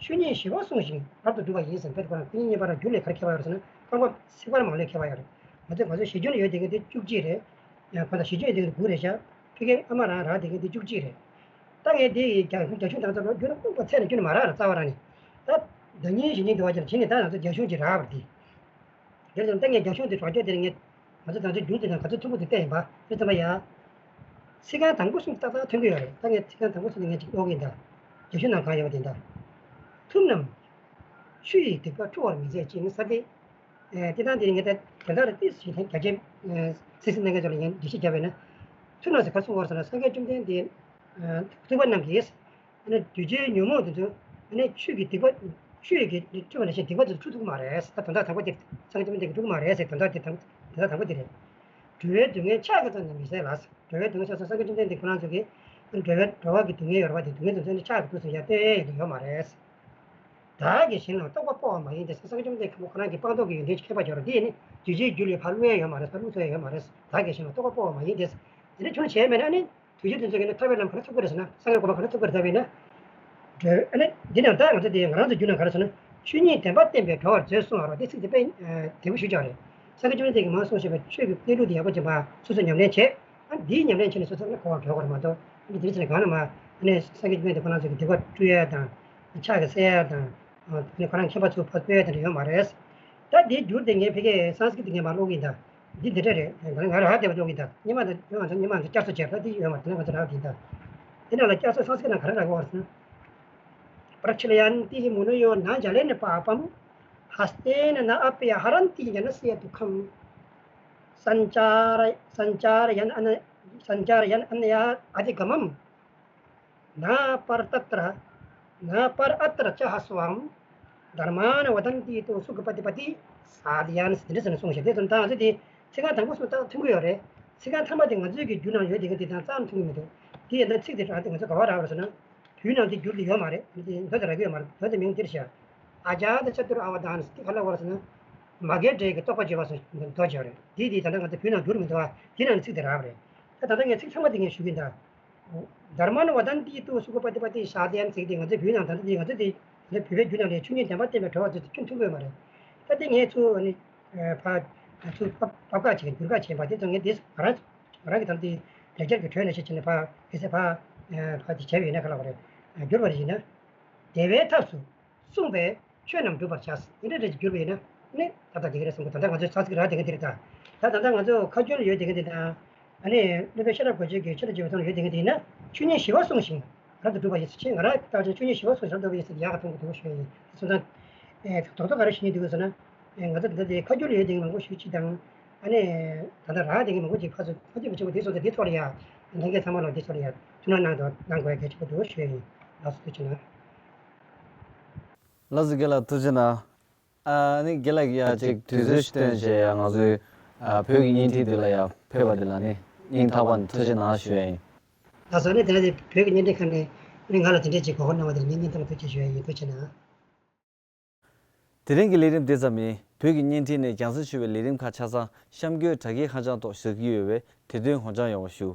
ཆོས་ཉིད་ཞི་བ་བསྲུང་ཞིང་རབ་ཏུ་སྒྲུབ་པ་ཡིན་ཟེར་བའི་ཁོ་རང་ཁོ་གཉིས་གཉིས་བར་རྒྱུ་ལས་ག་རེ་ཁྱད་པར་ཡོད་རེད་ཟེར་ན། རྐང་པ་ཚིག་བར་མ་ལས་ཁྱད་པར་ཡོད་རེད། ང་ཚོས་ང་ཚོའི་གཞི་རྒྱུན་ལ་ཡོད་བསྡད་མཁན་དེ་བཅུ་གཅིག་རེད། ཡང་གང་ལྟར་གཞི་རྒྱུན་ཡོད་བསྡད་མཁན་དེ་དགུ་རེད་ཤག་ཕ་གིར་ཨ་མ་རང་རག་བསྡད་མཁན་དེ་བཅུ་གཅིག་རེད། ད་ངས་དེ་ཡི་རྒྱ་རྒྱ་གཞུང་དང་ཚོ་ལོ་རྒྱུན་ལ་དཔུང་པ་ཚད་ནས་རྒྱུན་མ་རག་ར་རྩ་བ་རང་ནས། ད་ཟླ་ཉིན་བཞི་ཉིན་དུ་བ་ཅིག་ལ་བྱས་ནས་ད་ང་ཚོ་རྒྱ་གཞུང་ཅིག་རག་པ་རེད་དེ། དེར་བརྟེན་ད་ངས་རྒྱ་གཞུང་དེ་དྲང་ཕྱོགས་དེར་ངས་ང་ཚོ་དང་ཚོ་རྒྱུན་དེ་དང་ག་ཚོད་མཐུན་པོ་དེ་བལྟས་ཡིན་པ་དེ་ཙམ་པ་ཡ། ཚིག་རྐང་དང་པོ་གསུམ་ཏག་ཏག་ཐོན་གི་ཡོད་རེད། ད་ངས་ཚིག་རྐང་དང་པོ་གསུམ་དེ་ངས་ཅིག་ཀློག་གི་ཡིན་ད། རྒྱ་གཞུང་ནང་གང་ཡོད་པ་དེ་ད། ཐུབ་རྣམས་ཆུ་ཡིས་སྡིག་པ་འཁྲུ་བར་མི་མཛད་ཅིང་ཟེར་ཏེ། དེ་དང་དེ་ངས་ད་དེ་འདྲ་རེད་དེ་ཞེས་རྒྱ་ཆེན་སེ་སེ་གནད་འགག་ཚོ་ལ་ངས་འགྲེལ་བཤད་བརྒྱབ་པས་ན། ཐུབ་རྣམས་ཟེར་ག་གསུང་བར་སོང་ན་སངས་རྒྱས་བཅོམ་ལྡན་འདས་ཐུབ་པ་རྣམས་ཀྱིས། ཨ་ནི་འདུས་བྱས་ཉོན་མོངས་དེ་ཚོ་ཨ་ནི་ཆོས་ཀྱི་སྡིག་པ། ཆོས་ཀྱི་ཆོས་ཀྱི་ནང་བཞིན་སྡིག་པ་དེ་ཚོ་འཁྲུ་ཐུབ་ཀྱི་མ་རེད། ད་དོན་དག་དང་པོ་དེ་སངས་རྒྱས་བཅོམ་ལྡན་འདས་ཀྱིས་འཁྲུ་གི་མ་རེད་ཟེར། དོན་དག་དེ་དང་དོན་དག་དང་པོ་དེ་རེད། འགྲོ་བའི་སྡུག་བསྔལ་ཕྱག་གིས་ཀྱང་ནི་མི་སེལ་ལ། འགྲོ་བའི་སྡུག་བསྔལ་ཕྱག་སོགས་སངས་རྒྱས་བཅོམ་ལྡན་འདས་ཁོ་རང་ཚོ་གིས་འགྲོ་བའི་འགྲོ་བ་གི་སྡུག་བསྔལ་ཡོད་རེད་པ་དེ་སྡུག་བསྔལ་དེ་ཚོ་ནི་ཕྱག་གིས་འདུག་ཟེར་ཡ་གཏན་ནས་ཡོད་མ་རེད། བདག་གིས་གཞན་ལ་རྟོག་པ་སྤོ་བ་མ་ཡིན་ཏེ། སངས་རྒྱས་བཅོམ་ལྡན་འདས་ཁོ་རང་གི་སྤངས་རྟོགས་ཀྱི་ཡོན་ཏན་ཁྱད་པར་སྦྱོར་འདི་ནི་འདུས་བྱས་རྒྱུད་ལས་ཕར་བླུག་ཡ་ཡོད་མ་རེད། ཕར་བླུག་ཐུབ་ཡ་ཡོད་མ་རེད། བདག་གིས་གཞན་ལ་རྟོག་པ་སྤོ་བ་མ་ཡིན་ཏེ། དེ་འདྲ་ཁྱོད་བྱས་མེད་ན་ནི། དུས་རྒྱུན་དེ་ཚོ་གིས་ནི་ཐར་པའི་ལམ་ག་རེ་ཐོབ་ཀྱི་རེད་ཟེར་ན། སངས་རྒྱས་གོ་འཕང་ག་རེ་ཐོབ་ཀྱི་རེད་ཟེར་བས་ན། འགྲོ་ཨ་ནི་འདི་ནང་ད་ང་ཚོ་དེ་ང་རང་ཚོ་རྒྱུད་ནང་ག་རེ་ཟེར་ན། ཆོས་ཉིད་བདེན་པ་བསྟན་པས་གྲོལ་བར་མཛོད་གསུང་བ་རོ། དེ་ཚིག་དེ་དཔེ་བདེ་པོ་ཞེ་པོ་ཅིག་རེད། སངས་རྒྱས་བཅོམ་ལྡན་འདས་ཀྱིས་མར་གསུངས་བཞག་པའི་ཆོས་ཀྱི་གནས་ལུགས་དེ་ཡག་པོ་ཅིག་མར་སོ་སོས་ཉམས་ལེན་བྱེད། ཨ་འདིའི་ཉམས་ལེན་བྱས་ནས་སོ་སོ་ནི་གོ་བ་འགྲོ་དགོས་རེད་མ་གཏོགས། ཨ་ནི་དེ་རིང་ཚེ་ནས་གང་ན་མ་ཨ་ནི་སངས་རྒྱས་བཅོམ་ལྡན་འདས་ཁོ་རང་ཚོ་གི་སྡིག་པ་བཀྲུ་ཡ་དང་། ཕྱག་གིས་བསལ་ཡ་དང་། ཨ་ནི་ཁོ་རང་མཁྱེན་པ་ཚོ་ཕར་སྤོས་ཡ་དེ་འདྲ་ཡོད་མ་རེད། ད་འདིའི་འགྱུར་དེ་ངས་ཕ་གིའི་སཾ་སྐྲྀ་ཏ་ངས་མར་ཀློག་གི་ཡིན་ད། འདི་འདི་འདྲ་རེད། ད་ང་རང་དེ་བ་ཀློག་གི་ཡིན་ད། སྔོན་མ་དང་སྔོན་མ་དང་སྔོན་མ་དང་བསྐྱར་གསོ་བྱས་པ་དེ་ཡོད་མ་རེད། ད་ང་ཚོ་རག་གི་ཡིན་ད། དེ་ནང་ལ་བསྐྱར་གསོ་སཾ་སྐྲྀ་ཏ་ནང་ག་རེ་རག་གི་ཡོད་རེད་ཟེར་ན། प्रक्षालयन्ति मुनयो न जलेन पापं हस्तेन नाप्यः हरन्ति जनस्य दुःखम्। सञ्चार सञ्चारयन् अन सञ्चारयन् अनया अधिगमं न पर तत्र न पर अत्र च ह्रस्वं धर्मान् वदन्ति तु सुखपतिपति सादयान्། དེ་འདྲ་ཟེར་ནས་གསུངས་ཤིང་། དེ་ཙམ་ད་ང་ཚོ་དེ་ཚིག་རྐང་དང་པོ་གསུམ་ད་མཐུན་གྱི་ཡོད་རེད། ཚིག་རྐང་ཐ་མ་དེ་ང་ཚོའི་གི་རྒྱུད་ནང་ཡོད་བསྡད་མཁན་དེ་དང་རྩ་ནས་མཐུན་གྱི་མི་འདུག་དེ་ཡིན་ད་ཚིག་དེ་རང་དེ་ང་ཚོ་ག་པར་རག་པ་རེད་ཟེར་ན། བོད་ནང་དེ་འགྱུར་དེ་ཡོད་མ་རེད། དེ་མདོ་དེ་རག་གི་ཡོད་མ་རེད། མདོ་དེ་མིང་འདིར་བཞག་ཨ་ཇཱ་ཏ་ཅ་ཏུར་ཨ་བ་དཱ་ན་ཟེར་དེ་ག་ལ་བར་ཟེར་ན། མ་རྒན་འདྲེ་གི་རྟོག་པ་བརྗོད་པ་སོགས་མདོ་ཅིག་ཡོད་རེད། དེ་དེ་ད་ལྟ་ང་ཚོ་བོད་ནང་འགྱུར་མི་འདུག་བ། དེ་ནང་ནས་ཚིག་དེ་རག་པ་རེད། ད་ད་ལྟ་ངས་ཚིག་ཚང་མ་དེ་ངས་ཞུ་གི་ཡིན་ད། धर्मान् वदन्ति तु सुखपतिपति सादयान् ཟེར་དེ་ང་ཚོའི་བོད་ནང་ད་ལྟ་དེ་ང་ཚོ་དེ་ང་ཚོའི་བོད་པའི་རྒྱུད་ནང་ལ་ཆོས་ཉིད་བདེན་པ་བསྟན་པས་གྲོལ་བར་མཛོད་དེ་ཁྱོན་མཐུན་གྱི་ཡོད་མ་རེད། ད་དེ་ངས་ཚུར་ཨ་ནི་ཕ་ཚུར་ཕབ་ཁ་བྱེད་བསྒྱུར་ཁ་བྱས་པ་དེ་ཚོ་ངས་དེ་ང་རང་ང་རང་གི་ད་ལྟ་དེ་ལེགས་སྦྱར་གྱི་དྲོད་ནས་ཤེས་བྱས་ནས་ཕ་གལ་སྲིད་ཕ་ཕ་དེ་བྱས་པ་ཡིན་ན་ག་ལ་བ་རེད། བསྒྱུར་བ་རེད་ཡིན་ན། བདེ་བའི་ཐབས་སུ། གསུངས་པས་ཆོས་རྣམས་འགྲུབ་པར་བྱ། དེ་འདྲ་རེ་ཞིག་བསྒྱུར་བ་ཡིན་ན། ནི་ད་ལྟ་དེ་ག་རེད་གསུང་གི། ད་ལྟ་ང་ཚོའི་ཚ་ཚིག་ར་དེ་ག་དེ་རེད་ད། ད་ད་ལྟ་ང་ཚོ་ཁ་རྒྱུན་ལ་ཡོད་དེ་ག་དེ་དང་། ཨ་ནི་སློབ་དཔོན་ཤེས་རབ་གོ་ཆོད་ཀྱི་ཆོས་ར་བྱེད་པའི་ཐོག་ལ་ཡོད་དེ་ག་དེ་ཡིན་ན། ཆོས་ཉིད་ཞི་བ་གསུངས་ཤིང་རབ་ཏུ་གྲུབ་པ་ཡིན་ཟེར་ཅིག་ང་རང་ལྟར་ཆོས་ཉིད་ཞི་བ་གསུངས་ཤིང་རབ་ཏུ་གྲུབ་པ་ཡིན་ཟེར་ཡག་ག་མཐོང་གི་འདུག་ཞུ་ཡ་ཡིན། སོང་ཙང་། ཨེ་རྡོག་རྡོག་ག་རེ་ཞུ་སྙིང་འདོད་ཀྱི་ཟེར་ན། ཨེ་ང་ཚོ་འདི་འདྲ་དེ་ཁ་རྒྱུན་ལ་ཡོད་དེ་མང་པོ་ཞུ་ཅིག་དང་། ཨ་ནི་ད་ལྟ་རག་དེ་མང་པོ་ཅིག་ཕར་ཚུར་ཕར་ཚུར་མི་ཆོག་གི། འདི་སོང་ཙང་འདི་ཐོག་ལ་ཡ། ལྷན་རྒྱས་ཚང་མ་ལ་འདི་ཐོག་ལ་ཡ་ཐུགས་སྣང་གནང་དང་གནང་དགོས་ཡ་གལ་ཆེན་པོ་འདུག་ཞུ་ཡ་ཡིན། ལགས་སོ། ཐུགས་རྗེ་གནང་། ལགས་སོ། རྒན་ལགས་ཐུགས་རྗེ་གནང་། ཨ་ནི་རྒན་ལགས་ཀྱིས་ཡ་ཅིག་དུས་ཚོད་ཞིག་བཏོན་བྱས་ཡ་ང་ཚོའི་ཨ་བོད་ཀྱི་བརྙན་འཕྲིན་འདི་ལ་ཡ་ཕེབས་པ་འདི་ལ་ནི་སྙིང་ཐག་པ་ནས་ཐུགས་རྗེ་གནང་ཞུ་ཡ་ཡིན། ལགས་སོ། ཨ་ནི་དེ་ནས་བོད་ཀྱི་བརྙན་འཕྲིན་ཁང་ནས་ཨ་ནི་ང་ལ་དེ་འདྲས་ཅིག་གོ་སྐབས་གནང་བ་དེར་སྙིང་ཐག་པ་ཐུགས་རྗེ་ཆེ་ཞུ་ཡ་ཡིན། ཐུགས་རྗེ་གནང་། དེ་རིང་གི་ལས་རིམ་དེ་ཙམ་ཡིན། བོད་ཀྱི་བརྙན་འཕྲིན་ནས་རྒྱང་སྲིང་ཞུ་བའི་ལས་རིམ་ཁག་ཆ་ཚང་གཤམ་འཁོད་དྲ་རྒྱའི་ཁ་བྱང་ཐོག་གཟིགས་ཀྱི་ཡོད་པས་དེ་དོན་ངོ་སྤྲོད་ཡོང་བ་ཞུ།